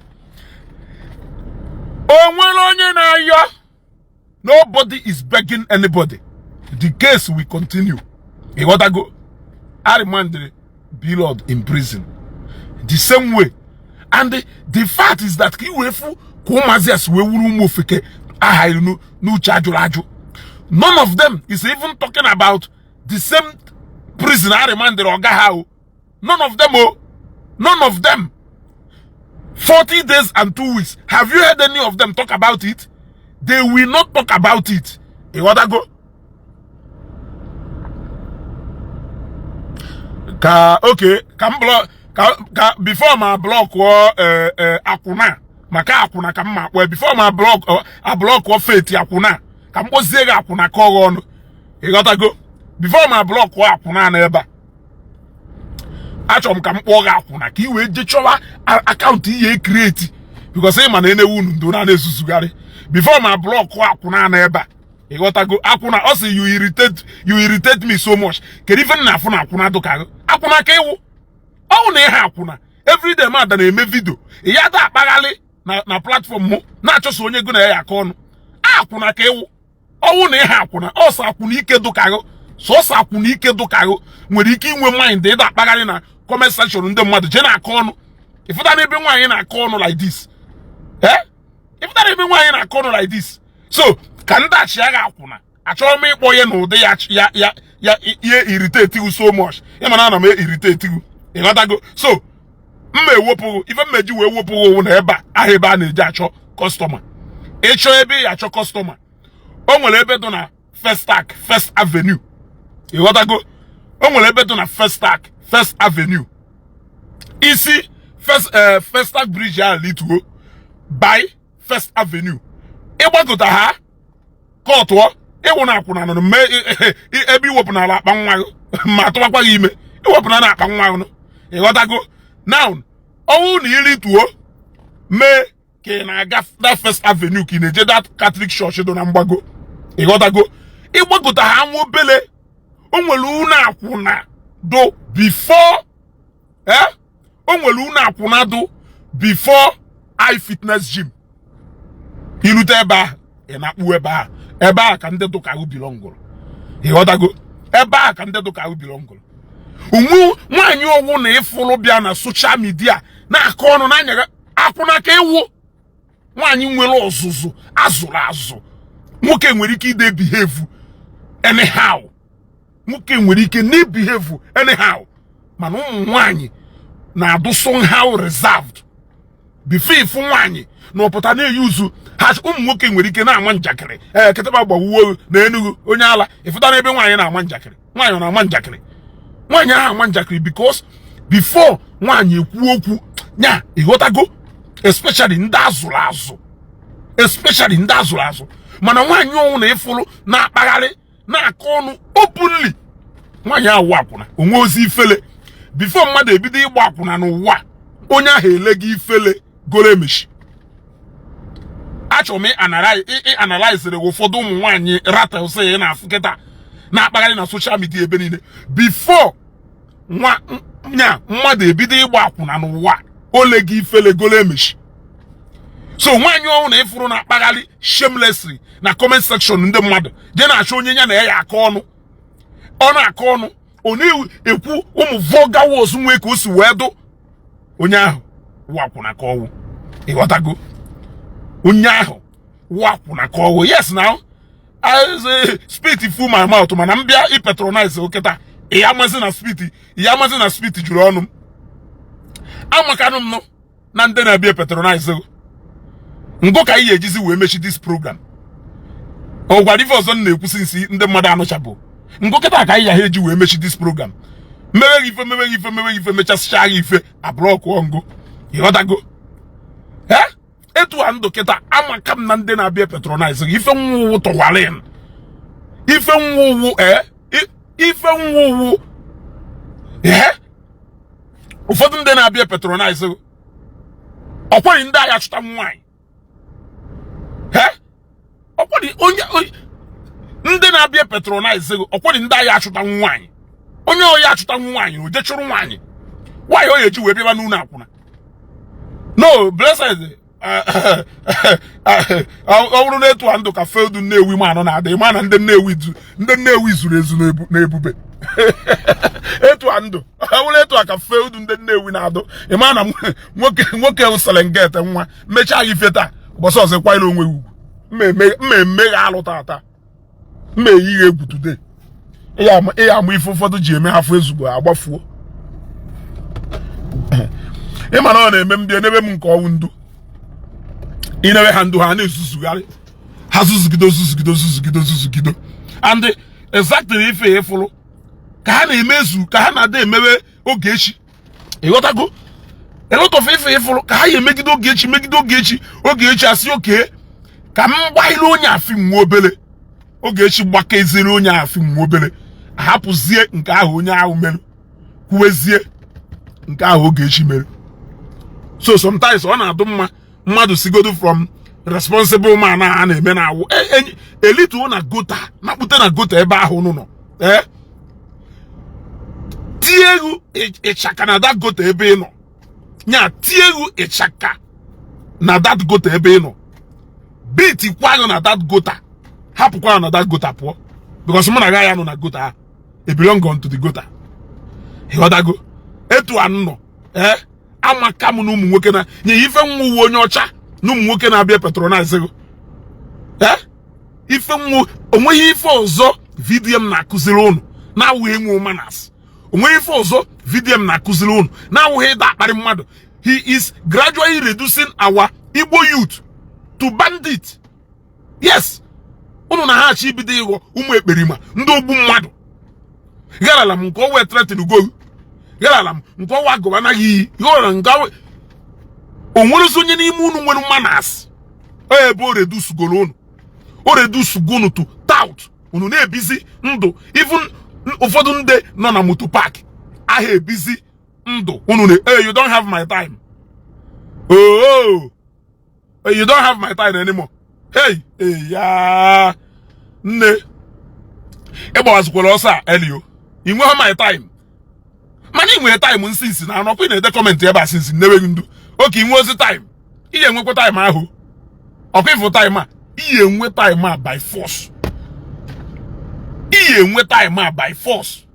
O nwere onye na-ayọ? Nobody is begging anybody. The case will continue. Ịghọtago? A remanded Blord in prison the same way. And the fact is that ka i wee fụ ka ụmụazị a si wee wuru ụmụ ofeke aha n'uche ajụrụ ajụ, none of them is even talking about the same prison a remanded ọga ha o. None of them o, none of them. 40 days and 2 weeks, have you heard any of them talk about it? They will not talk about it. Ịghọtago? Ka okay, ka m block ka before ma block akwụna, maka akwụna ka m ma akpọ. Before ma block a block feti akwụna, ka m kpọzie gị akwụna ka ọghọ ọnụ. Ịghọtago? Before ma block akwụna na ebe a, achọrọ m ka m kpọọ gị akwụna ka ị wee jee chọwa account ihe create, because ị ma na enewu unu ndo na na-ezuzugharị. Before ma block akwụna na ebe a, ịghọtago? Akwụna, ọ sị you irritate, you irritate me so much. Kedu ife m na-afụ na akwụna dụka gị? Akwụna ka ịwụ ọwụ na ịha akwụna everyday. Mada na-eme video ya da akpaghalị na platform mụ na-achọso onye go na ya aka ọnụ. Akwụna ka ịwụ ọwụ na ịha akwụna. Ọsọ akwụna ike dụka gị, sọsọ akwụna ike dụka gị nwere ike inwe mind ịda akpagharị na comment section ndị mmadụ jee na-akọ ọnụ. Ịfụta n'ebe nwaanyị na-akọ ọnụ like this, eh, ịfụta n'ebe nwaanyị na-akọ ọnụ like this. So ka ndị achị ya akwụna, achọrọ m ịkpọ ya n'ụdị ya ya ya ya ihe irritate you so much. Ịma na ana m irritate you. Ịghọtago? So mma ewepụghị ife mmeji wee wepụghị owu na ebe a ahụ ebe a na-eji achọ customer. Ịchọ ebe ị achọ customer, o nwere ebe dị na Festac First Avenue. Ịghọtago? O nwere ebe dị na Festac First Avenue, isi First Festac Bridge ahụ lituo by First Avenue, ịgbagota ha kọtụọ ịwụ na akwụna nọ mee ebe iwepụ n'ala akpa nwa gị ma atụwakwa gị ime. Iwepụna na akpa nwa ụnụ. Ịghọtago? Now, ọnwụ na irituo mee ka ị na-aga that First Avenue, ka ị na-eje that Catholic Church dị na mgbago, ịghọtago, ịgbagota ha nwa obele, o nwere ụlọ akwụna do before, eh, o nwere ụlọ akwụna do before I Fitness Gym. Irute ebe ahụ, ị na-akpụ ebe ahụ, ebe ahụ ka ndị dụka ahụ belongụrụ. Ịghọtago? Ebe ahụ ka ndị dụka ahụ belongụrụ. Onwe nwaanyị owu na ịfụrụ bịa na social media na-akọ ọnụ na-anyaga akwụna ka ịwụ nwaanyị nwere ọzụzụ azụrụ azụ. Nwoke nwere ike ide behave anyhow, nwoke nwere ike na-behave anyhow, mana ụmụ nwaanyị na-adụ somehow reserved before ịfụ nwaanyị na ọpụta na-eyuzu ha. Ụmụ nwoke nwere ike na-ama njakịrị, ee, kịtịkpa gbawuo na Enugu, onye ala ịfụta n'ebe nwaanyị na-ama njakịrị. Nwaanyị ọ na-ama njakịrị? Nwaanyị ahụ ama njakịrị because before nwaanyị ekwu okwu nya, ịghọtago, especially ndị azụrụ azụ, especially ndị azụrụ azụ. Mana nwaanyị ọnwụ na ịfụrụ na-akpagharị na-akọ ọnụ openly, nwaanyị awụ akwụna onwe ozi ifele. Before mmadụ ebido ịgba akwụna n'ụwa, onye ahụ ele gị ifele goro emechi. Achọrọ m ịanalyzere ụfọdụ ụmụ nwaanyị ratels ị na-afụ kịta na-akpagharị na social media ebe niile. Before nwa nya mmadụ ebido ịgba akwụna n'ụwa, ole gị ifele golo emechi. So nwaanyị ọhụụ na ịfụrụ na-akpagharị shamelessly na comment section ndị mmadụ, je na-achọ onye ya na ya akọ ọnụ, ọ na-akọ ọnụ, ọ na-ekwu ụmụ vulgar words nwee ka o si wee dụ, onye ahụ wụ akwụna ka ọwụ. Ịghọtago? Onye ahụ wụ akwụna ka ọwụ. Yes, now I spit full my mouth, mana m bịa ipatronize okịta, ya amazi na spit, ya amazi na spit juru ọnụ m. Amakanụ m nụ na ndị na-abịa patronize ngụ ka anyị ga-ejizi wee mechi this program. Ọ gwara ife ọzọ m na-ekwusi nsi ndị mmadụ anụchabụ ngụ kịta ka anyị ya ha eji wee mechi this program. Mewe gị ife, mewe gị ife, mewe gị ife, mechasịcha gị ife, ablockụọ ngụ. Ịghọtago? Ee, etu a ndụ kịta, amaka m na ndị na-abịa patronize gị. Ife nwụwụ tọwalin, ife nwụwụ, ee, ife nwụwụ. Ee, ụfọdụ ndị na-abịa patronize gị, ọkwaghị ndị agha chụta nwaanyị. Ee, ọkwaghị onye ndị na-abịa patronize gị, ọkwaghị ndị agha achụta nwaanyị. Onye oyi achụta nwaanyị, o je chụrụ nwaanyị, nwaanyị o eji wee bịaba n'ụlọ akwụna. No blessed, ọ bụrụ na etu a ndụ ka feldu Nnewi ma anọ na-adị, ma na ndị Nnewi, ndị Nnewi zuru ezu n'ebube. Etu a ndụ, ọ bụrụ etu a ka feldu ndị Nnewi na-adụ, ịma na nwoke nwoke Serengeti nwa mechaa gị ife taa, ụbọchị ọzọ kwanyere onwe gị ugwu. Mma emeghe alụ tata, mma eyi egwu today. Ịya ama ife ụfọdụ ji eme afọ ezugbo agbafuo. Ịma na ọ na-eme m bịa n'ebe m nke ọnwụ ndu inewe ha ndụ, ha na-ezuzugharị, ha zuzugide, zuzugide, zuzugide, zuzugide, and exactly ife ịfụrụ ka ha na-emezu ka ha na-ada emewe oge echi. Ịghọtago? A lot of ife ịfụrụ ka ha ya emegide oge echi, megide oge echi, oge echi asị oke ka m gbanyere onye afị nwa obere, oge echi gbakeziri onye afị nwa obere, ahapụzie nke ahụ onye ahụ mere, kwuwezie nke ahụ oge echi mere. So sometimes ọ na-adụ mma mmadụ sigodo from responsible man a na-eme na awụ elituo na gutter, nakpute na gutter ebe ahụ unu nọ. Ee, tie egwu ịchaka na that gutter ebe ị nọ nya, tie egwu ịchaka na that gutter ebe ị nọ, beat kwa na that gutter, hapụkwa na that gutter pụọ, because mụ na gị ya nọ na gutter ahụ, e belong on to the gutter. Ịghọtago? Etu a nọ, ee, amaka m na ụmụ nwoke na nye ife nwa uwe onye ọcha na ụmụ nwoke na-abịa patronize gị. Ee, ife nwa onweghị ife ọzọ VDM na-akụziri ụnụ na-awụghị enwe manners. Onweghị ife ọzọ VDM na-akụziri ụnụ na-awụghị ịda akparị mmadụ. He is gradually reducing our Igbo youth to bandit. Yes, ụnụ na ha achọ ibido ịghọ ụmụ ekperima, ndị ogbu mmadụ. Gharala m nke o wee threaten go, gharala m nke ọwa agụba anaghị iyi, gharala nke o nwerezi onye n'ime unu nwere manners. Ebe o redusugoro unu, o redusugo unu to tout. Unu na-ebizi ndụ. Even ụfọdụ ndị nọ na moto park Aha ebizi ndụ unu na hey, you don't have my time. Oh, oh, you don't have my time anymore. Hey, hey ya nne, ịgbawazikwara ọsọ a elio, ị nweghị my time, mana ị nwere time nsi nsi na anọkwa ị na-ede comment ebe a sinsi nneweghị ndu oke. Ị nwe ozi time, ị ga-enwekwa time ahụ. Ọkwa ịfụ time a, ị ga-enwe time a by force. Ị ga-enwe time a by force.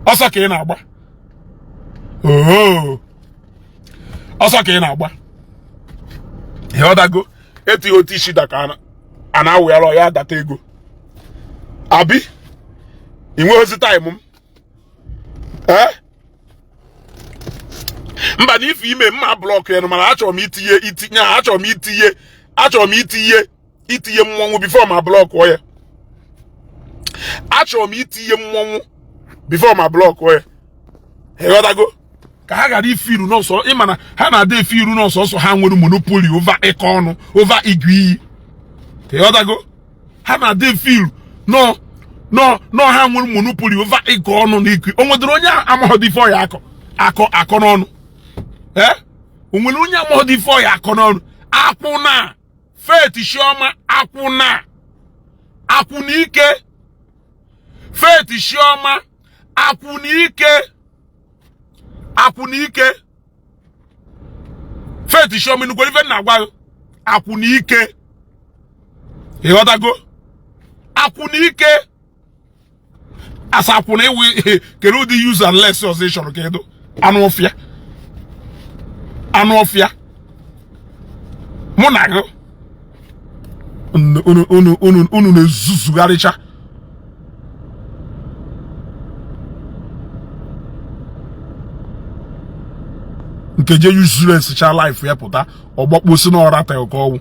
Ọsọ ka ị na-agba. Oo, ọsọ ka ị na-agba. Ịghọtago? Etighi otu isi da ka a na-awụghara ya data ego abi. Ị nweghị ozi time m. Ee, mba, na ife ime mma block ya, mana achọrọ m itinye itinye achọrọ m itinye achọrọ m itinye mmọnwụ before ma block ya. Achọrọ m itinye mmọnwụ before ma block ya. Ịghọtago? Ka ha ghara ife iru n'ọsọ. Ịma na ha na-ada efe iru n'ọsọ ọsọ. Ha nwere monopoly over ịkọ ọnụ, over igwe iyi. Ịghọtago? Ha na-ada efe iru nọ nọ nọ. Ha nwere monopoly over ịkọ ọnụ na ikwu. O nwedere onye amaghọdị ife ọya akọ akọ akọ n'ọnụ? Ee, o nwere onye amaghọdị ife ọya akọ n'ọnụ? Akwụna Faith Chioma, akwụna, akwụna ike. Faith Chioma, akwụna ike, akwụna ike. Faith Chioma, nnukwere ife na-agwa gị, akwụna ike. Ịghọtago? Akwụna ike asa akwụna iwu. Kedu ụdị use and less ọzọ ị chọrọ ka ịdụ? Anụ ọfịa, anụ ọfịa. Mụ na gị, unu unu unu unu na-ezuzugharịcha. Nke je useless cha life ya pụta ọgbakposi n'ọra ka ọnwụ.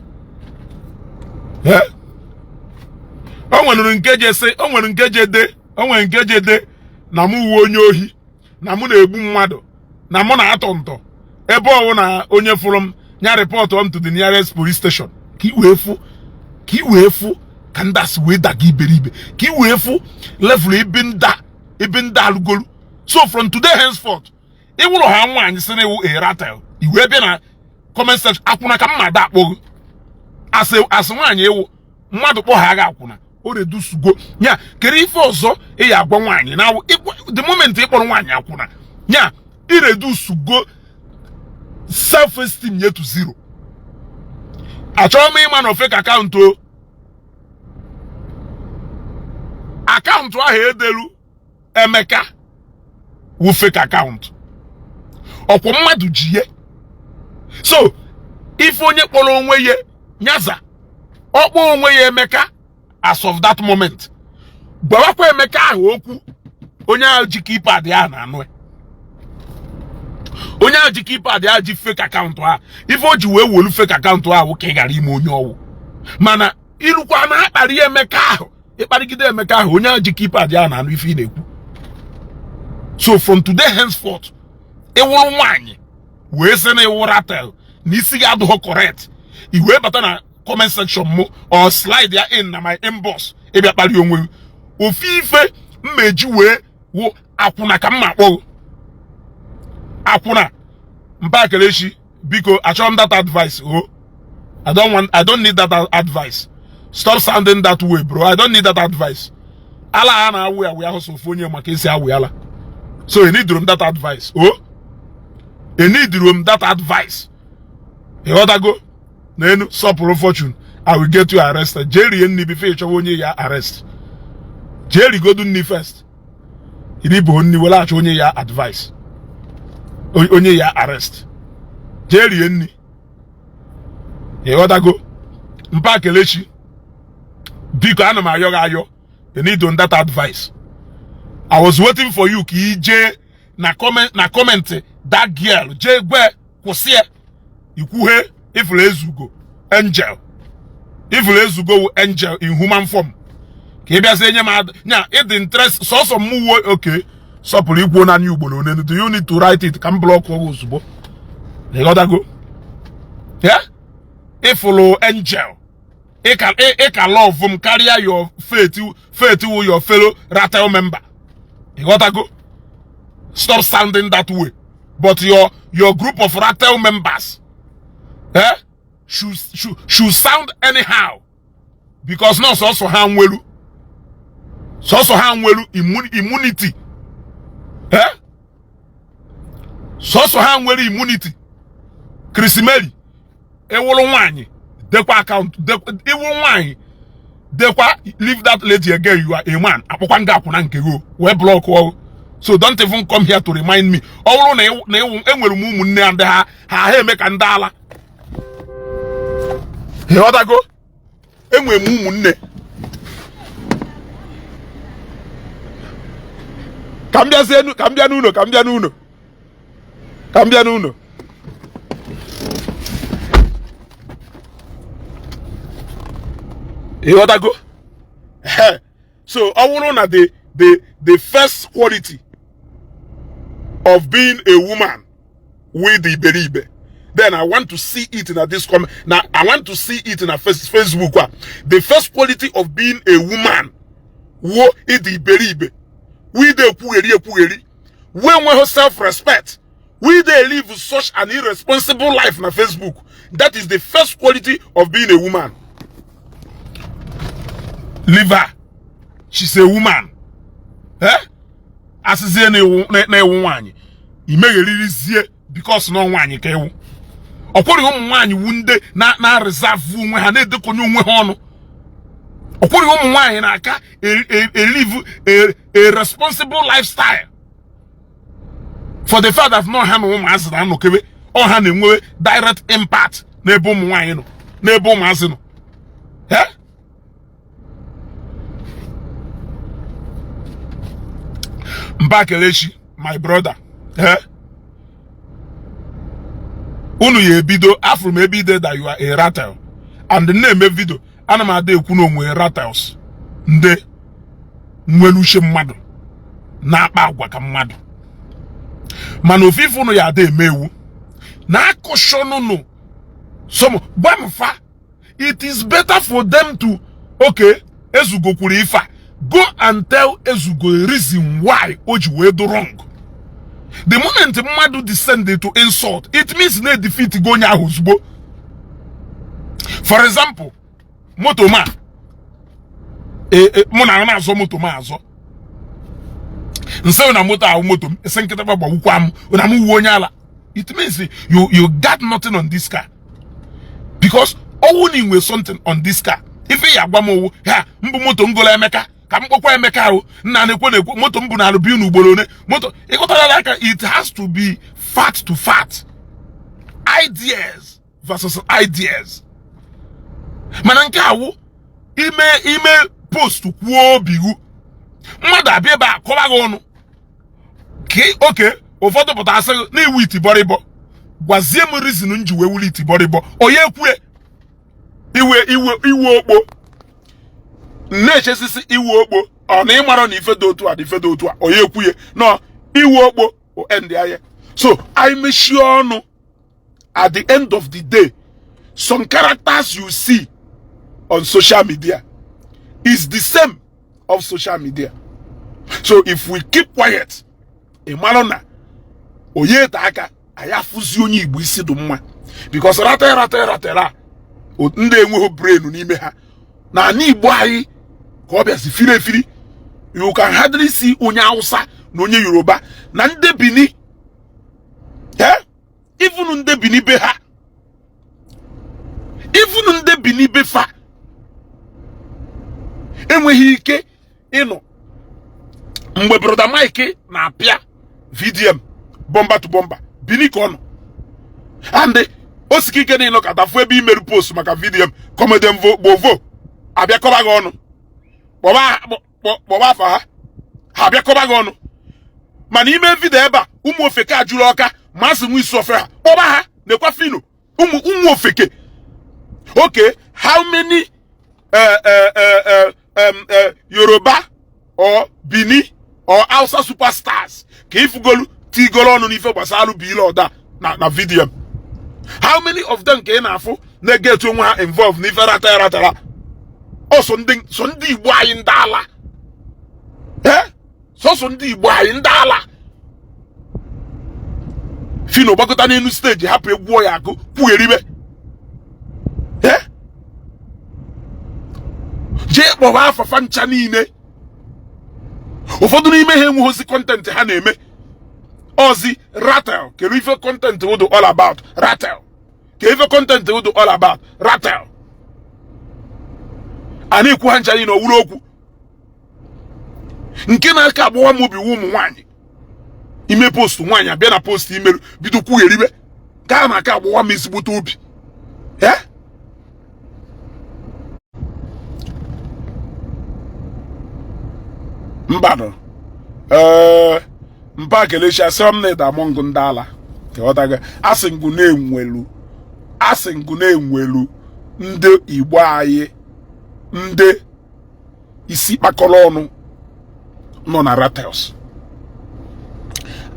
O nwere nke je sị, o nwere nke je de, o nwere nke je de na mụ uwe onye ohi, na mụ na-egbu mmadụ, na mụ na-atọ ntọ. Ebe ọwụ na onye fụrụ m nya report m to the nearest police station, ka i wee fụ, ka i wee fụ ka ndị asị wee daga iberibe, ka i wee fụ level ebe nda, ebe ndị alụgolu. So from today henceforth, ịwụrụ ha nwaanyị sị na iwu a ratel, i wee bịa na comment section, akwụna ka mma da akpọghị. Asị asị nwaanyị ewu mmadụ kpọ ha agha akwụna, o redusugo ya. Kedu ife ọzọ ị ya agwa nwaanyị na the moment ị kpọrọ nwaanyị akwụna ya, iredusugo self esteem nye to zero. Achọrọ m ịma na fake account o account ahụ edelu Emeka wu fake account. Ọkwọ mmadụ ji ye. So ife onye kpọrọ onwe ya nyaza, ọkpọ onwe ya Emeka as of that moment, gwawakwa Emeka ahụ okwu. Onye ahụ ji keypad ahụ na-anụ ya, onye ahụ ji keypad ahụ ji fake account ahụ, ife o ji wee wolu fake account ahụ ka ị ghara ime onye ọwụ. Mana irukwa na akparị Emeka ahụ, ịkparịgide Emeka ahụ, onye ahụ ji keypad ahụ na-anụ ife ị na-ekwu. So from today henceforth, ịwụrụ nwaanyị wee sị na ịwụ ratel, na isi gị adịghị correct, i wee bata na comment section mụ or slide ya in na my inbox ịbịa kparị onwe gị, ofu ife mmeji wee wụ akwụna ka mma akpọghị akwụna. Mpa Kelechi, biko, achọrọ m that advice o. I don't want, I don't need that advice. Stop sounding that way, bro. I don't need that advice. Ala ha na-awụ ya wụ ahụ so ofu onye maka esi awụ ala. So I need that advice o. I need that advice. Ịghọtago? N'enu sọpụrụ fortune, I will get you arrested. Jee rie nri before ịchọwa onye ya arrest. Jee rigodu nri first. Iri bụ nri were achọ onye ya advice, onye ya arrest. Jee rie nri. Ịghọtago? Mpa Kelechi, biko, ana m ayọ gị ayọ. You need that advice. I was waiting for you ka ị jee na comment, na comment that girl, jee gwe kwụsị ya. Ikwughe ifuru ezugo angel, ifuru ezugo wu angel in human form, ka ị bịazie nye m nya ịdị interest sọsọ m wuo. Oke sọpụrụ ikwuo naanị ugboro one. Do you need to write it ka m block gị ozugbo? Ịghọtago ya? Ịfụrụ angel, ịka love m karịa your faith, faith wu your fellow ratel member. Ịghọtago? Stop sounding that way. But your group of Ratel members, eh, should sound anyhow because no sọsọ ha nwelu, sọsọ ha nwelu immunity, eh, sọsọ ha nwere immunity. Chris Mary, ịwụrụ nwaanyị, dekwa account, ịwụ nwaanyị, dekwa "Leave that lady again, you are a man." Akpọkwa nga akwụna nke gị wee block ọ. So don't even come here to remind me. Ọ bụrụ na ịwụ, enwere m ụmụnne ya ndị ha eme ka ndị ala. Ịghọtago? Enwere m ụmụnne. Ka m bịazie, ka m bịa n'ụlọ, ka m bịa n'ụlọ, ka m bịa n'ụlọ. Ịghọtago? So ọ bụrụ na the first quality of being a woman with the iberibe, then I want to see it in this comment. Now I want to see it in a Facebook. The first quality of being a woman wo ịdị iberibe, we dey ekwugheri ekwugheri, we enweghị self-respect, we dey live such an irresponsible life na Facebook. That is the first quality of being a woman. Leave her, she's a woman. Eh, asịzie na ịwụ nwaanyị, imegheririzie because na nwaanyị ka ịwụ. Ọ kwụrị ụmụ nwaanyị wu ndị na reserve onwe ha, na-edekonye onwe ha ọnụ. Ọ kwụrị ụmụ nwaanyị na-aka live a responsible lifestyle for the fact that nọ ha na ụmụazị na-anọkebe, ọ ha na-enwe direct impact n'ebe ụmụ nwaanyị nọ, n'ebe ụmụazị nọ. Mba Kelechi, my brother, unu ya ebido afụrụ m ebe ide that you are a ratel and na-eme video. Ana m ada ekwu na onwe ratels ndị nwere uche mmadụ na-akpa agwa ka mmadụ, mana ofu ife unu ya ada eme ewu na akụshọnụnụ some gwa m fa. It is better for them to, okay, Ezugo kwuru ife a, go and tell Ezugo a reason why o ji wee do wrong. The moment mmadụ descend to insult, it means na defeat go onye ahụ ozugbo. For example, moto ma mụ na na-azọ moto m azọ nsị na moto ahụ, moto m esi nkịta gbawukwa m na m wuo onye ala. It means you got nothing on this car, because ọwụ na inwe something on this car, ife ya agwa m owu ha mbụ moto ngolo Emeka ka m kpọkwa Emeka ahụ nna na-ekwo na-ekwo moto mbụ na alụbi unu ugboro one moto ịghọtara aka. It has to be fact to fact, ideas versus ideas. Mana nke awụ ime post kwuo obi gụ, mmadụ abịa ebe a kọwa gị ọnụ ka oke ụfọdụ pụta asị na iwu itibọrịbọ. Gwazie m reason m ji wee wuli itibọrịbọ. Onye ekwue iwe iwe iwe okpo na-echesisi iwe okpo ọ na ịmara na ife dị otu a na ife dị otu a, onye ekwuye nọ iwe okpo end ahịa. So anyị mechie ọnụ. At the end of the day, some characters you see on social media is the same of social media. So if we keep quiet, ị mara na onye ete aka anyị afụzi onye Igbo isi dị mma, because rata rata ratara ndị enweghị brain n'ime ha na ana Igbo anyị ka ọ bịazi firi efiri. You can hardly see onye Hausa na onye Yoruba na ndị Bini, even ndị Bini be ha, even ndị Bini be fa enweghị ike ịnọ mgbe Brother Mike na-apịa VDM bomber to bomber. Bini ka ọ nọ and o sike ike na ịnọkọta fụ ebe imerụ post maka VDM comedian gbovo abịakọba gị ọnụ, kpọba afa ha, ha abịakọba gị ọnụ. Mana ime video ebe a, ụmụ ofeke a jụrụ ọka masị nwa isi ofe ha kpọba ha nekwa fino ụmụ ofeke. Okay, how many Yoruba or Bini or Hausa superstars ka ifugolu tigolo ọnụ n'ife gbasara Blord na VDM? How many of them ka ị na-afụ na-egetu onwe ha involve n'ife ratara ratara? Ọsọ ndị Igbo anyị ndị ala, sọsọ ndị Igbo anyị ndị ala. Phyno gbakọta n'elu stage, hapụ egwu ya akụ kwugheribe. Jee kpọba afafa ncha niile. Ụfọdụ n'ime ha enweghịzi content ha na-eme ozi. Ratel, kedu ife content wụ all about? Ratel, ka ife content wụ all about? Ratel a na-ekwu ha ncha niile owuru okwu. Nke na-aka agbawa m obi wu ụmụ nwaanyị ime post. Nwaanyị abịa na post imerụ, bido kwugheribe ka a na-aka agbawa m ezigbote obi. Eh, mbanụ. Ee, mpa kelechi, asị m na ịda among ndị ala, ịghọtago? Asị ngụ na-enwelu, asị ngụ na-enwelu ndị Igbo anyị, ndị isi kpakọrọ ọnụ nọ na ratels.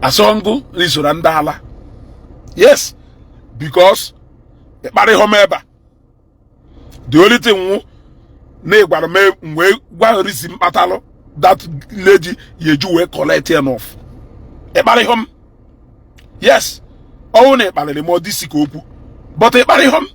Asọngụ n'isoro ndị ala, yes, because ịkparịghọ m ebe a. The only thing nwụ na ịgwara m wee gwa reason mkpatalụ that lady ya eji wee collect enough. Ịkparịghọ m, yes. Ọnwụ na ịkparịrị m, ọ dịsi ka okwu, but ịkparịghọ m.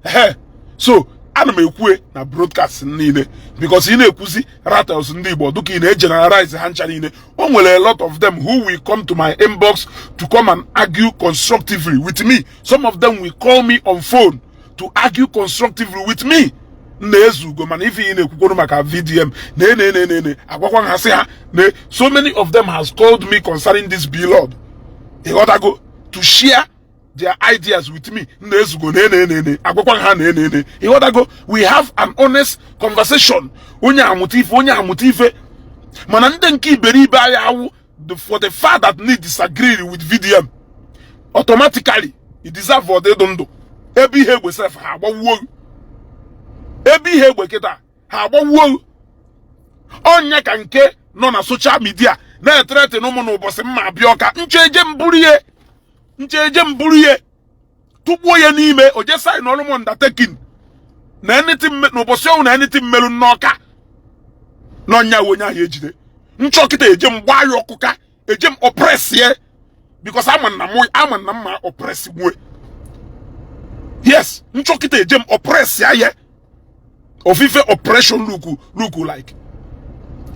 Ehe, so ana m ekwue na broadcast niile because ị na-ekwuzi ratels ndị Igbo dịka ị na-egeneralize ha ncha niile. O nwere a lot of them who will come to my inbox to come and argue constructively with me. Some of them will call me on phone to argue constructively with me. Na-ezu ugo, mana ife ị na-ekwukwuru maka VDM na ene ene ene, agwakwa ha, sị ha na so many of them has called me concerning this Blord, ịghọtago, to share their ideas with me. Na-ezugo na ene ene ene, agwakwa ha na ene ene, ịghọtago? We have an honest conversation. Onye amụta ife, onye amụta ife. Mana ndị nke iberibe anyị awụ for the fact that need disagree with VDM, automatically you deserve ọdịdụ ndụ. Ebe ihe egbe sef, ha agbawuo. Ebe ihe egbe kịta, ha agbawuo. Ọnya ka nke nọ na social media na-ethreaten ụmụ n'ụbọchị mma abịa ọka nche eje mburu ihe, nche eje mburu ihe, tụgbuo ya n'ime oje sign ọrụ m undertaking na anything n'ụbọchị ọnwụ na anything mmerụ n'ọka n'ọnya onye ahụ ejide nchọ kịta, eje m gbaa ya ọkụka, eje m oppress ye, because ama na mụ ama na mma oppress nwe. Yes, nchọ kịta, eje m oppress ya ye ofufe operation look like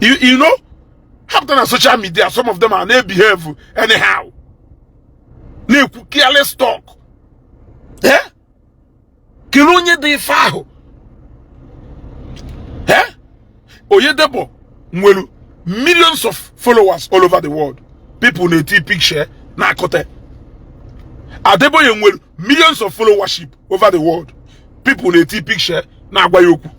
you know hapụta na social media. Some of them are na-behave anyhow, na-ekwu careless talk. Eh, kedu onye dị ife ahụ? Eh, Oyedepo nwere millions of followers all over the world. People na-eti picture na-akọta. Adeboye nwere millions of followership over the world. People na-eti picture na-agwa ya okwu.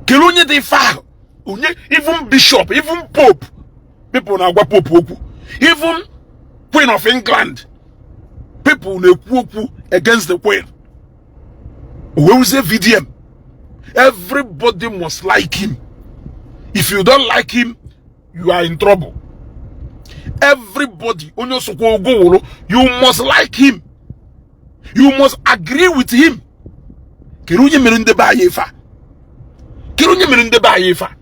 Kedu onye dị ife ahụ? Onye even bishop, even pope, people na-agwa pope okwu. Even Queen of England, people na-ekwu okwu against the queen. Owewuzie VDM, everybody must like him. If you don't like him, you are in trouble. Everybody, onye osokwa ogo wụrụ, you must like him, you must agree with him. Kedu onye mere ndebe anyị ife a? Kedu onye mere ndebe anyị ife a?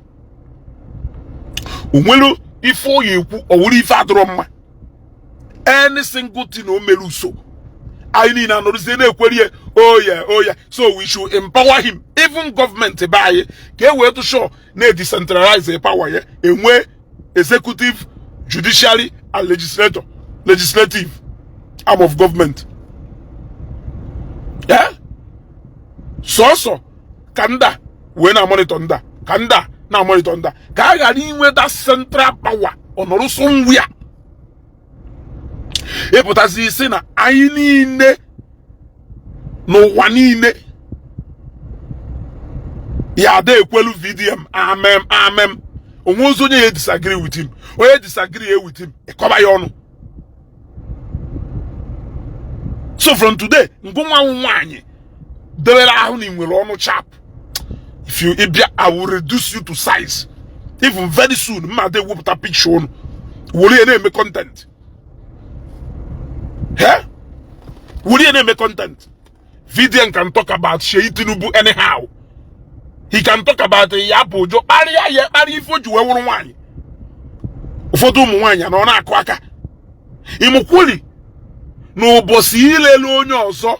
O nwere ife ọ ya ekwu, ọ wụrụ ife adịrọ mma. Any single thing o mere uso anyị niile anọrụzie na-ekweri ya. Oh yeah, oh yeah. So we should empower him. Even gọọmenti be anyị, ka e wee tụ sure na-decentralize power ya, enwe executive, judiciary and legislator, legislative arm of government. Yeah? Sọsọ ka nda wee na-amonitor nda, ka nda na-amonitor nda, ka a ghara inweta central power ọnọrọ somewhere. Ịpụtazi isi na anyị niile n'ụwa niile ya ada ekwelu VDM amem amem. Onwe ozi onye ya disagree with him, onye disagree with him, ịkọba ya ọnụ. So from today, ngụnwa nwaanyị dewere ahụ na ị nwere ọnụ chap, if you ịbịa, I will reduce you to size. Even very soon, mma ada ewepụta picture unu were ya na-eme content. He were ya na-eme content. VDM can talk about Seyi Tinubu anyhow. He can talk about ya bụ ụjọ kparịa ya, kparịa ife o ji wee wụrụ nwaanyị. Ụfọdụ ụmụ nwaanyị na ọ na-akụ aka ịmụkwuli. N'ụbọchị ilele onye ọzọ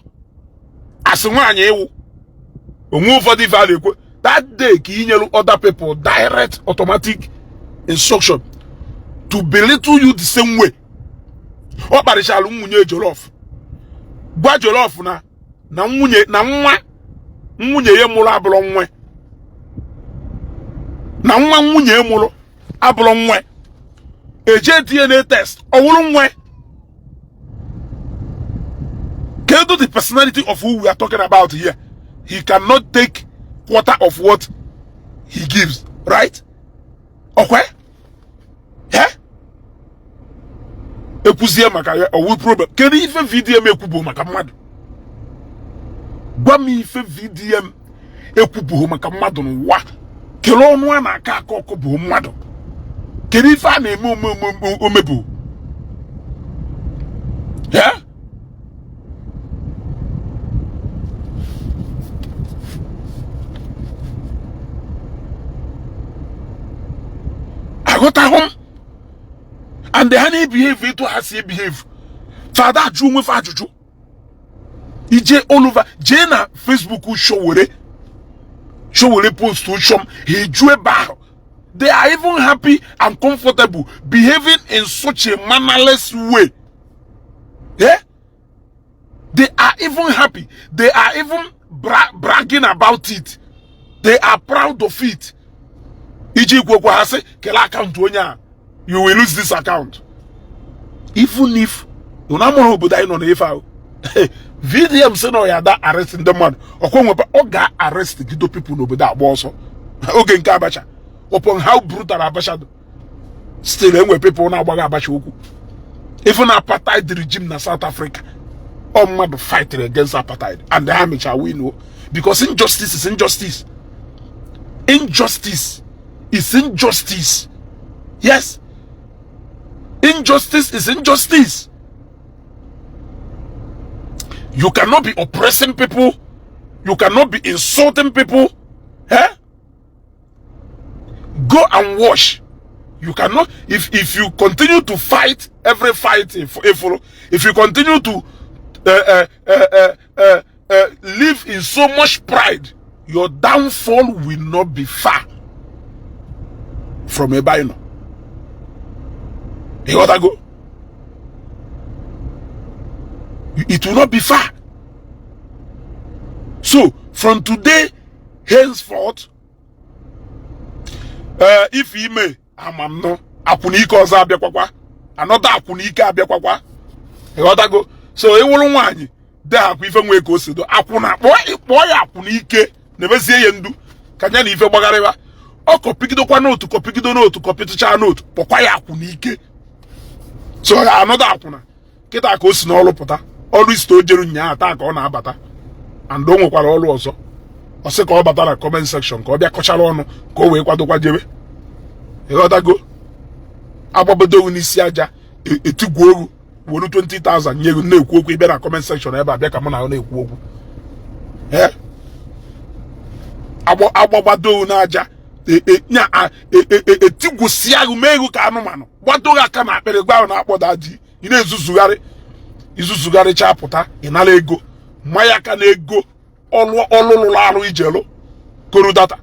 asị nwaanyị ịwụ onwe ụfọdụ ife a na-ekwe, that day ka inyelu other people direct automatic instruction to belittle you the same way. Ọ kparịchalụ nwunye Jollof, gwa Jollof na nwunye na nwa nwunye ya mụrụ abụrụ nwa, na nwa nwunye ya mụrụ abụrụ nwa. Eje DNA test, ọ wụrụ nwa. Kedu the personality of who we are talking about here? He cannot take quarter of what he gives, right? Okay, yeah? Ekwuzie maka ya, ọwụ problem. Kedu ife VDM ekwubu maka mmadụ? Gwa m ife VDM ekwubughị maka mmadụ n'ụwa. Kelee ọnụ a na-akọ akọ ọkụ bụ mmadụ. Kedu ife a na-eme omebu? Yeah? Aghọtaghị m. And ha na-ebehave etu ha si ebehave, fada ajụ onwe fa ajụjụ. Ije all over, jee na Facebook, Sowore Sowore post chọm, ha eju ebe ahụ. They are even happy and comfortable behaving in such a mannerless way. Yeah? They are even happy, they are even bragging about it, they are proud of it. Iji kwekwa ha sị kelee account onye a, you will lose this account even if unu amụrụ obodo anyị nọ n'ife ahụ. VDM sị na ọ ya da arrest ndị mmadụ ọkwa nweba, ọ ga-arrest gido people n'obodo agba ọsọ. Oge nke Abacha, upon how brutal Abacha dị, still enwe people na-agbaghị Abacha okwu. Even apartheid regime na South Africa, ọ mmadụ fighting against apartheid and ha mecha win o, because injustice is injustice, injustice is injustice. Yes, injustice is injustice. You cannot be oppressing people, you cannot be insulting people. Eh? Go and wash. You cannot, if you continue to fight every fight, if you continue to live in so much pride, your downfall will not be far from ebe anyị nọ. Ịghọtago? It will not be far. So from today henceforth, if ime ama m nọ akwụna ike ọzọ abịakwakwa, anọda akwụna ike abịakwakwa. Ịghọtago? So ịwụrụ nwaanyị deghakwa ife nwee ka o si do akwụna, kpọọ ya akwụna ike, na-emezie ya ndu ka ya na ife gbagharịba. Ọ kọpigidokwa n'otu, kọpigido n'otu, kọpịtụcha n'otu, kpọkwa ya akwụna ike. So anọda akwụna kịta ka o si n'ọrụ pụta, ọrụ isi o jeru nyaa taa ka ọ na-abata, and o nwekwara ọrụ ọzọ. Ọ sị ka ọ bata na comment section ka ọ bịa kọchara ọnụ ka o wee kwadokwa jebe. Ịghọtago? Agbabodo n'isi aja, etigwu ogu, were 20,000 nye ego na-ekwu okwu. Ịbịa na comment section ebe a, bịa ka mụ na na-ekwu okwu. Ee, agbagbado n'aja, etigwusi agụ, mee ego ka anụmanụ, gbado gị aka na akpịrị, gwa ahụ na-akpọda ji. Ị na-ezuzugharị izuzugharịcha, pụta ị nara ego mmanya aka na ego ọlụlụrụ arụ ijelụ koro data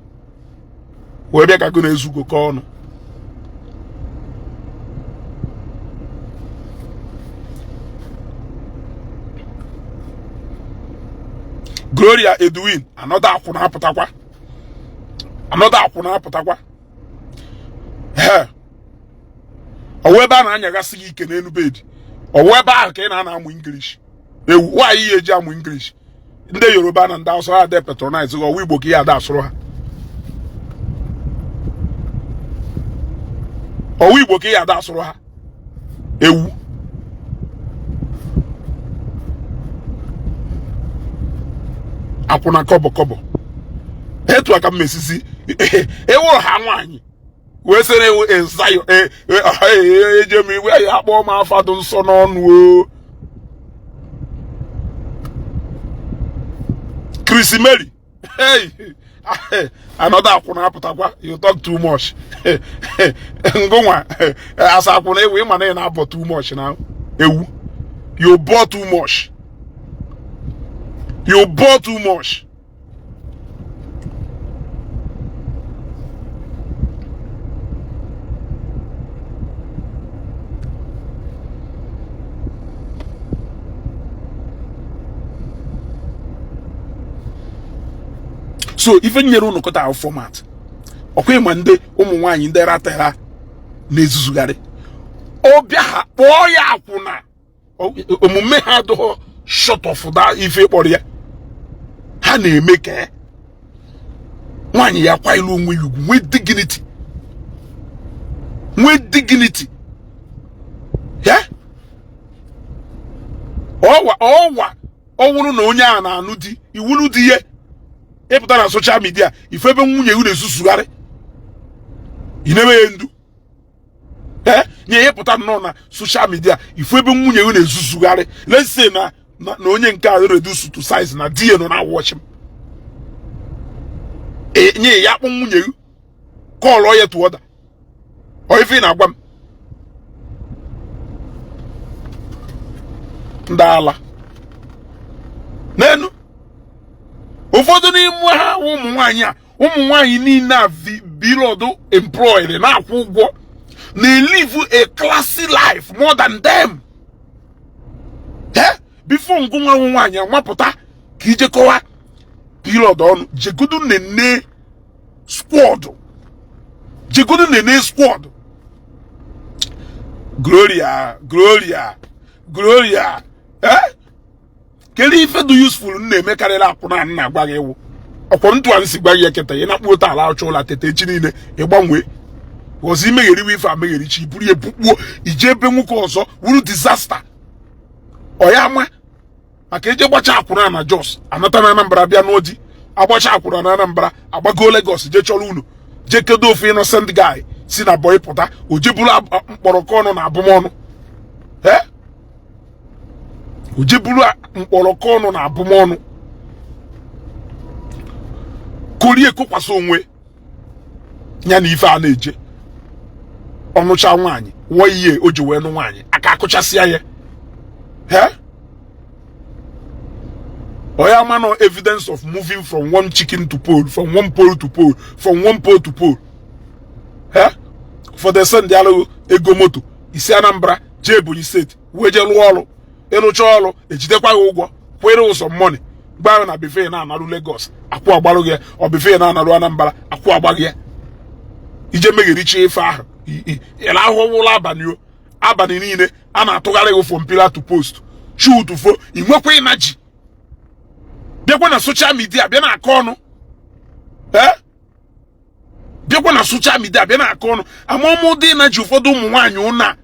wee bịa ka gụ na-ezugo ka ọnụ. Gloria Edwin, another akwụna apụtakwa, another akwụna apụtakwa. Ee, ọwụ ebe a na-anyagasị gị ike n'elu bed, ọwụ ebe ahụ ka ị na-ana amụ English. Ewu nwaanyị ya eji amụ English. Ndị Yoruba na ndị Hausa ha de patronize gị? Ọwụ Igbo ka ihe ada asụrụ ha? Ọwụ Igbo ka ihe ada asụrụ ha? Ewu akwụna kọbọ kọbọ etu aka m mesisi ewụrụ ha nwaanyị wee sịrị ewu ezayo eje m iwe ya akpọọ m afa dị nsọ n'ọnụ o. Chris Mary, hey, another akwụna apụtakwa. You talk too much. Ngụnwa asa akwụna ewu, ịma na ị na-abọ too much na ewu. You bore too much. You bore too much. So ife nyere unu kọta ahụ format ọkwa ịma ndị ụmụ nwaanyị ndị ratara na-ezuzugharị ọbịa ha kpọọ ya akwụna omume ha adịghị short of that ife kpọrọ ya ha na-eme ka nwaanyị ya kwailu onwe ya ugwu nwee dignity nwee dignity ya ọwa ọwa ọ wụrụ na onye a na-anụ di iwulu di ya ịpụta na social media ife ebe nwunye gị na-esusugharị ị na-eme ya ndu ee nye ya pụta nnọọ na social media ife ebe nwunye gị na-ezuzugharị. Let's say na na onye nke a reduce to size na di ya nọ na-watch m e nye ya akpọ nwunye gị call ya to order ọ ife ị na-agwa m ndị ala n'enu ụfọdụ n'ime ha ụmụ nwaanyị a ụmụ nwaanyị niile a Blord employed na-akwụ ụgwọ na-elive a classy life more than them. Before ngụ nwa nwaanyị amapụta ka ije kọwa Blord ọnụ jegodu nene squad jegodu nene squad Gloria Gloria Gloria kedu ife dị useful m na-eme karịrị akwụna m na-agwa gị iwu ọkwọ ntụ a nsi gwa gị eketa ị na-akpụ otu ala achọ ụla teta echi niile ịgbanwee ọzọ imegheriwe ife amegherichi iburu ya bukpuo ije ebe nwoke ọzọ wuru disaster ọ ya ama maka eje gbacha akwụna na Jos anata na Anambra bịa n'Odi agbacha akwụna na Anambra agbago Lagos jee chọrọ unu jee kedo ofu innocent guy si na boy pụta o jeburu mkpọrọkọ ọnụ na abụmọnụ o jeburu mkpọrọkọ ọnụ na abụmọnụ korie kokwasị onwe ya na ife a na-eje ọnụcha nwaanyị wụọ ihe o ji wee nụ nwaanyị aka akụchasịa ya oya ma no evidence of moving from one chicken to pole, from one pole to pole, from one pole to pole. For the send alụ ego moto isi Anambra jee Ebonyi steeti wee jee lụọ ọrụ ịrụcha ọrụ ejidekwa gị ụgwọ kwere ụzọ money gba na befe na-analụ Lagos akwụ agbarụ gị ọ befe na-analụ Anambra akwụ agba gị ije meghericha ife ahụ ịla ahụhụ ụlọ abalị o abalị niile a na-atụgharị gị from pillar to post shoot fo ị nwekwa ịnaji bịakwa na social media bịa na-akọ ọnụ bịakwa na social media bịa na-akọ ọnụ amụmụdị ịnaji ụfọdụ ụmụ nwaanyị ụna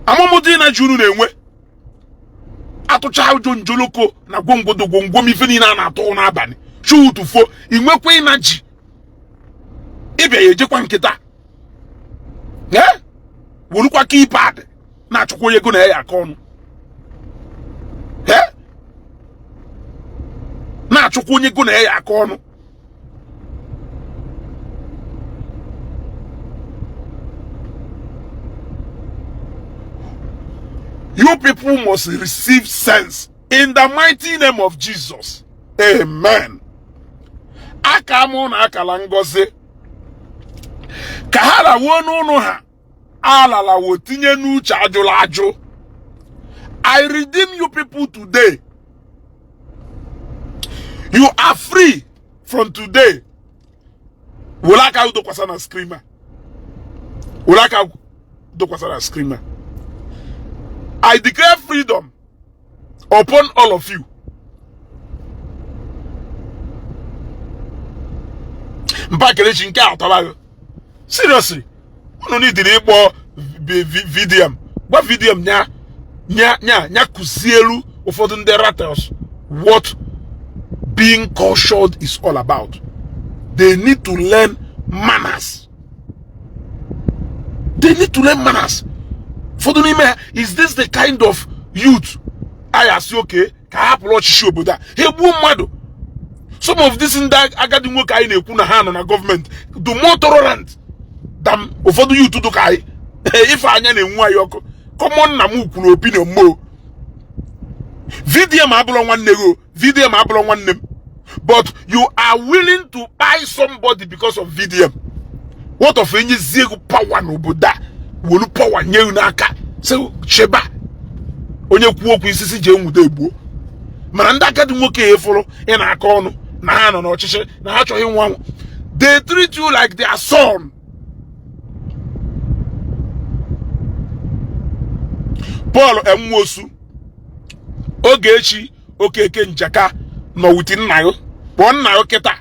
amụmụdị ịnaji unu na-enwe atụcha ụjọ njoloko na gwongwodo gwongwom ife niile a na-atụ n'abalị shoot fo ị nwekwa ịnaji ịbịa ya ejekwa nkịta werukwa keypad na-achụkwa onye ego na ya aka ọnụ na-achụkwa onye ego na ya aka ọnụ. You people must receive sense in the mighty name of Jesus. Amen. Aka mụ na akala ngozi ka ha lawuo n'ụlọ ha alalawo tinye n'uche ajụla ajụ. I redeem you people today. You are free from today. Were aka dokwasa na screamer. Were aka dokwasa na screamer. I declare freedom upon all of you. Mpa Kelechi nke a tọrọ. Seriously, unu need ịkpọ VDM. Gwa VDM nya nya nya nya kụzielu ụfọdụ ndị ratels what being cultured is all about. They need to learn manners. They need to learn manners. Ụfọdụ n'ime ha, is this the kind of youth I asị okay ka ha hapụrụ ọchịchị obodo a ha egbuo mmadụ? Some of these ndị agadi nwoke anyị na-ekwu na ha nọ na gọọmenti do more tolerant than ụfọdụ youth dị ka anyị. Ife anya na-enwu anyị ọkụ. Common na m kwuru opinion mo. VDM abụrụ nwanne gị o, VDM abụrụ nwanne m, but you are willing to buy somebody because of VDM. What of enyezie gị power n'obodo a, wolu power nye gị n'aka, sị cheba onye kwuo okwu isisi jee nwude egbuo. Mana ndị agadi nwoke efuru ị na-akọ ọnụ na ha nọ n'ọchịchị na ha chọghị nwa anwụ, they treat you like their son. Paul Nwosu, Ogechi Okeke Njaka nọ with nna gị, kpọọ nna gị kịta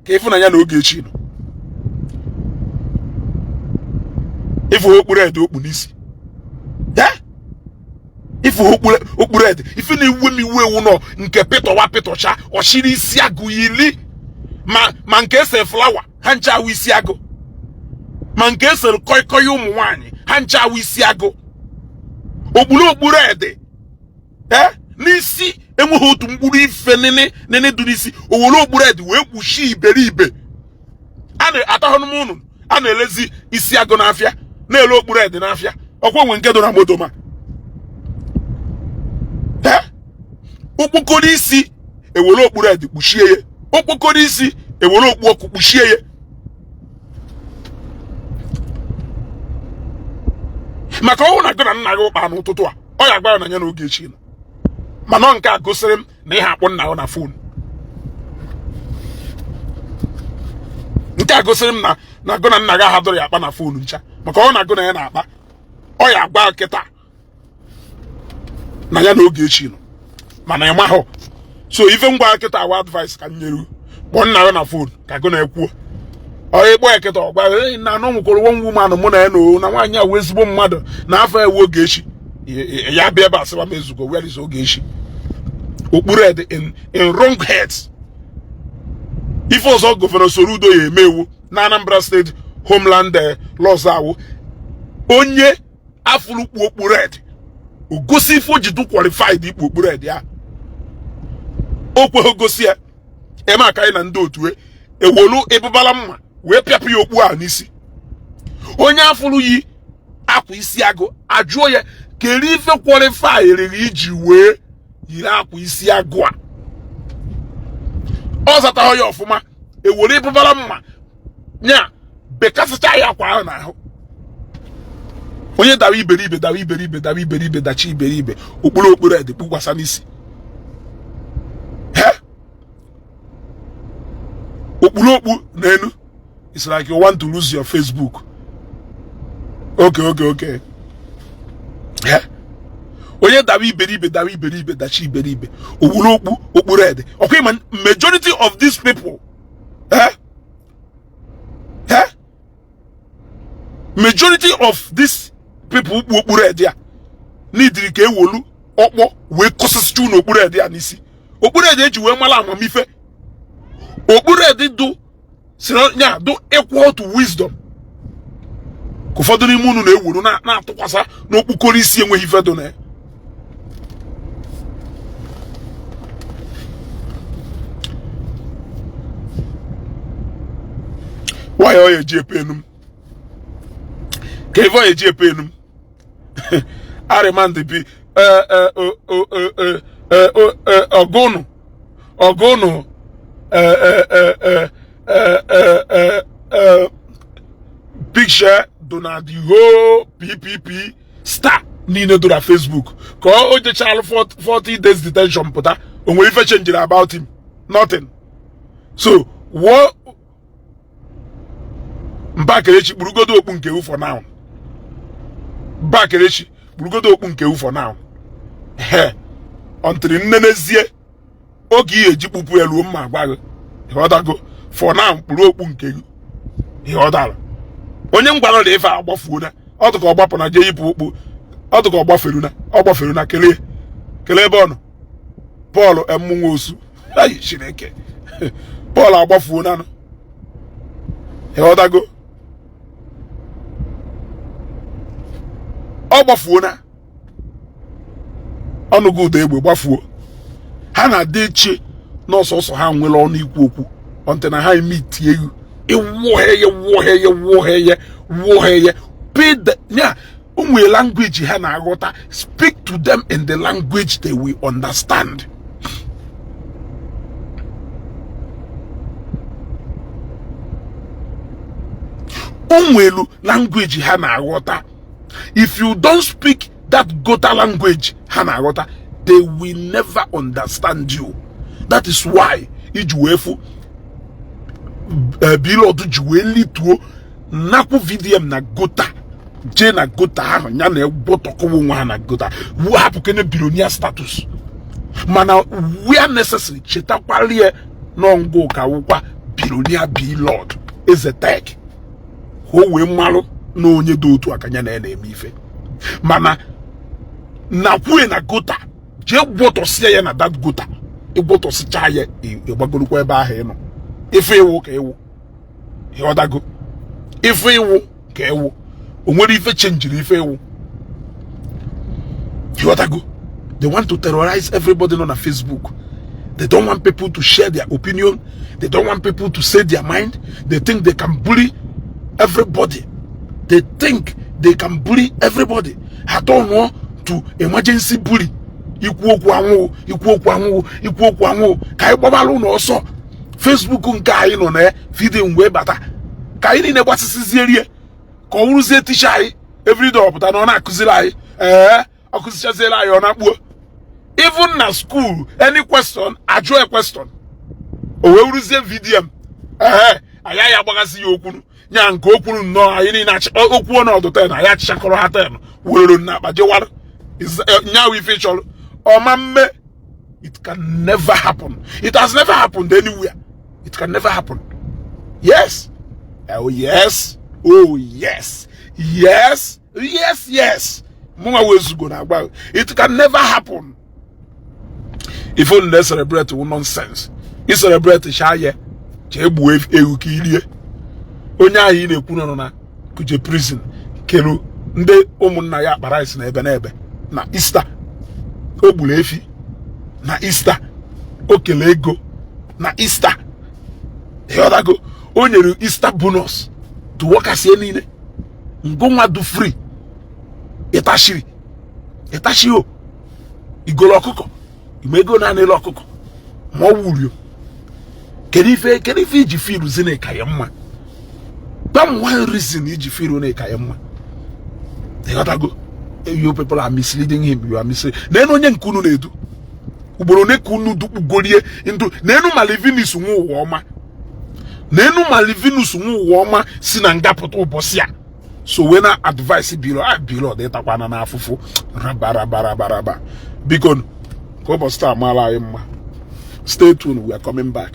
ka ịfụnanya na Ogechi nọ. Ịfụ okpuru ede okpu n'isi, ifu okpuru ede, ife na-ewe m iwe ewu nọ nke pịtọwa pịtọcha ọchịrị isi agụ yili ma nke ese flower ha ncha awụ isi agụ, ma nke esere koi koi ụmụ nwaanyị ha ncha awụ isi agụ. Okpuru okpuru ede n'isi enweghị otu mkpụrụ ife nene nene dị n'isi, owere okpuru ede wee kpuchie iberibe. A na-atahụ m unu a na-elezi isi agụ n'afịa, na-ele okpuru ede n'afịa, ọkwa onwe nke dị na moto ma okpokoro isi ewere okpuru ede kpuchie ya, okpokoro isi ewere okpu ọkụ kpuchie ya. Maka ọnwụ na gị na nna gị ụkpa n'ụtụtụ a, ọ ya agba na ya na Ogechi nọ. Mana nke a gosiri m na ihe akpọ nna gị na phone, nke a gosiri m na gụ na nna gị ahadụrụ ya akpa na phone ncha. Maka ọ na gụ na ya na-akpa, ọ ya agba kịta na ya na Ogechi nọ, mana ị mahụ. So ife ngwa kịta awa advice ka m nyere, kpọọ nna gị na phone ka gụ na ekwuo. Ọ ịkpọ ya kịta ọgba na anụ nwekwara one woman mụ na ya na nwaanyị a wee ezigbo mmadụ na afọ ewu Ogechi ya bịa ebe a sịwa m ezugo, where is Ogechi? Okpuru ede in wrong heads. Ife ọzọ Governor Soludo ya emewu na Anambra State Homeland laws awụ onye afụlukpu okpuru ede o gosi ife o ji du qualified ikpu okpuru ede ya, o kweghị gosi ya. Eme aka anyị na ndị otu ewolu ịbụbala mma wee pịapụ ya okpu a n'isi. Onye afụrụ yi akwa isi agụ ajụọ ya kedu ife qualify iji wee yiri akwa isi agụ a, ọ zataghị ya ọfụma, ewere ịbụbala mma nya bekasịcha ya akwa ahụ n'ahụ. Onye dawa iberibe dawa iberibe dawa iberibe dachi iberibe okpuru okpuru ede kpukwasa n'isi. Okpuru okpu n'elu. It's like you want to lose your Facebook. Okay. Onye dawa iberibe dawa iberibe dachi iberibe okpuru okpu okpuru ede. Okay, man, majority of these people majority of these people kpu okpuru ede a n'idiri ka ewolu ọkpọ wee kọsịsịcha unu okpuru ede a n'isi. Okpuru ede eji wee mara amamife, okpuru ede du ya do equal to wisdom. Ka ụfọdụ n'ime unu na-ewuru na-atụkwasị n'okpukoro isi enweghị ife dị na ya. Why ọ eji epe enu m? Ka ife ọ eji epe enu m? Arịmandị bi ọgụnụ ọgụnụ picture do na the whole PPP star niile do na Facebook ka o jechalụ 40 days detention pụta, o nwere ife changed about him? Nothing. So wo Mbakerechi kpurugodo okpu nke u for now. Mbakerechi kpurugodo okpu nke u for now. Until nnenezie oge ihe eji kpupu elu mma gwa gị ịghọtago. For now kpuru okpu nke gị, ịghọtara. Onye m gwara na ife agbafuo na ọ dụka ọ gbapụ na jee yipụ okpu, ọ dụka ọ gbaferu na ọ gbaferu na kelee kelee ebe ọ nọ. Paul Nwosu, ayi Chineke, Paul agbafuo na ịghọtago, ọ gbafuo na ọnụgo ụda egbe gbafuo. Ha na-adị eche n'ọsọsọ ha nwere ọnụ ikwu okwu ọntị na ha emitie iwuheye wuheye wuheye wuheye pay the ya. O nwere language ha na-aghọta. Speak to them in the language they will understand. O nwelu language ha na-aghọta. If you don't speak that gutter language ha na-aghọta, they will never understand you. That is why iji wee fụ Blord ji wee lituo nakwu VDM na gutter, jee na gutter ahụ ya na egwọtọkọwa onwe ha na gutter, hapụ kene billionaire status. Mana where necessary, chetakwalie n'ọngụ ụka wụkwa billionaire Blord Eze Tech, ka o wee malụ na onye dị otu aka ya na ya na-eme ife. Mana nakwue na gutter, jee gwọtọsịa ya na that gutter, ịgwọtọsịcha ya, ịgbagorokwa ebe ahụ ị nọ. Ife ịwụ ka ịwụ, ịghọtago? Ife ịwụ ka ịwụ, o nwere ife chenjiri ife ịwụ, ịghọtago? They want to terrorize everybody nọ na Facebook. They don't want people to share their opinion. They don't want people to say their mind. They think they can bully everybody. They think they can bully everybody. Ha turn to emergency bully. Ikwu okwu anwụ, ikwu okwu anwụ, ikwu okwu anwụ. Ka anyị gbabara ụlọ ọsọ. Facebook nke anyị nọ na ya, video wee bata ka anyị niile gbasisizie rie, ka ọ wụrụzie teacher anyị. Everyday ọ pụta na ọ na-akụziri anyị. Ee, ọ kụzichaziere anyị, ọ na-akpuo. Even na school, any question, ajụ a question, o wee wụrụzie VDM. Ee, anyị ya agbagasị ya okwuru nya nke o kwuru nnọọ. Anyị niile okwu ọnọdụ 10, anyị achịchakọrọ ha 10 were na akpa jewara nyawu. Ife chọrọ ọma mme. It can never happen. It has never happened anywhere. It can never happen. Yes, oh yes, oh yes, yes, yes, yes. Mụnwa wezugo na agba, it can never happen. Ife unu na-celebrate wụ nonsense. I celebrate sha ya, jee gbuo ewu ka irie. Onye ahụ ị na-ekwu nọ na Kuje prison kelu ndị ụmụnna ya akpara isi na ebe na ebe na Easter. O gburu efi na Easter, o kele ego na Easter, ịghọtago? O nyere Easter bonus to workers ya niile. Ngụnwa du free, ịtashiri ịtashi o igolo ọkụkọ ime ego na ele ọkụkọ ma ọ wurio. Kedu ife, kedu ife iji filu zi ka ya mma? Gwa m one reason iji filu na ka ya mma, ịghọtago? You people are misleading him. You are misleading. N'enu onye nke unu na-edu, ugboro one ka unu dukpugorie ndu n'enu Malivinus nwa ụwa ọma, n'enu Malivinus nwa ụwa ọma si na nga pụta ụbọchị a so wee na advice Blord a Blord ịtakwana na afụfụ rabarabaraba. Biko, ka ụbọchị taa mara anyị mma. Stay tuned, we are coming back.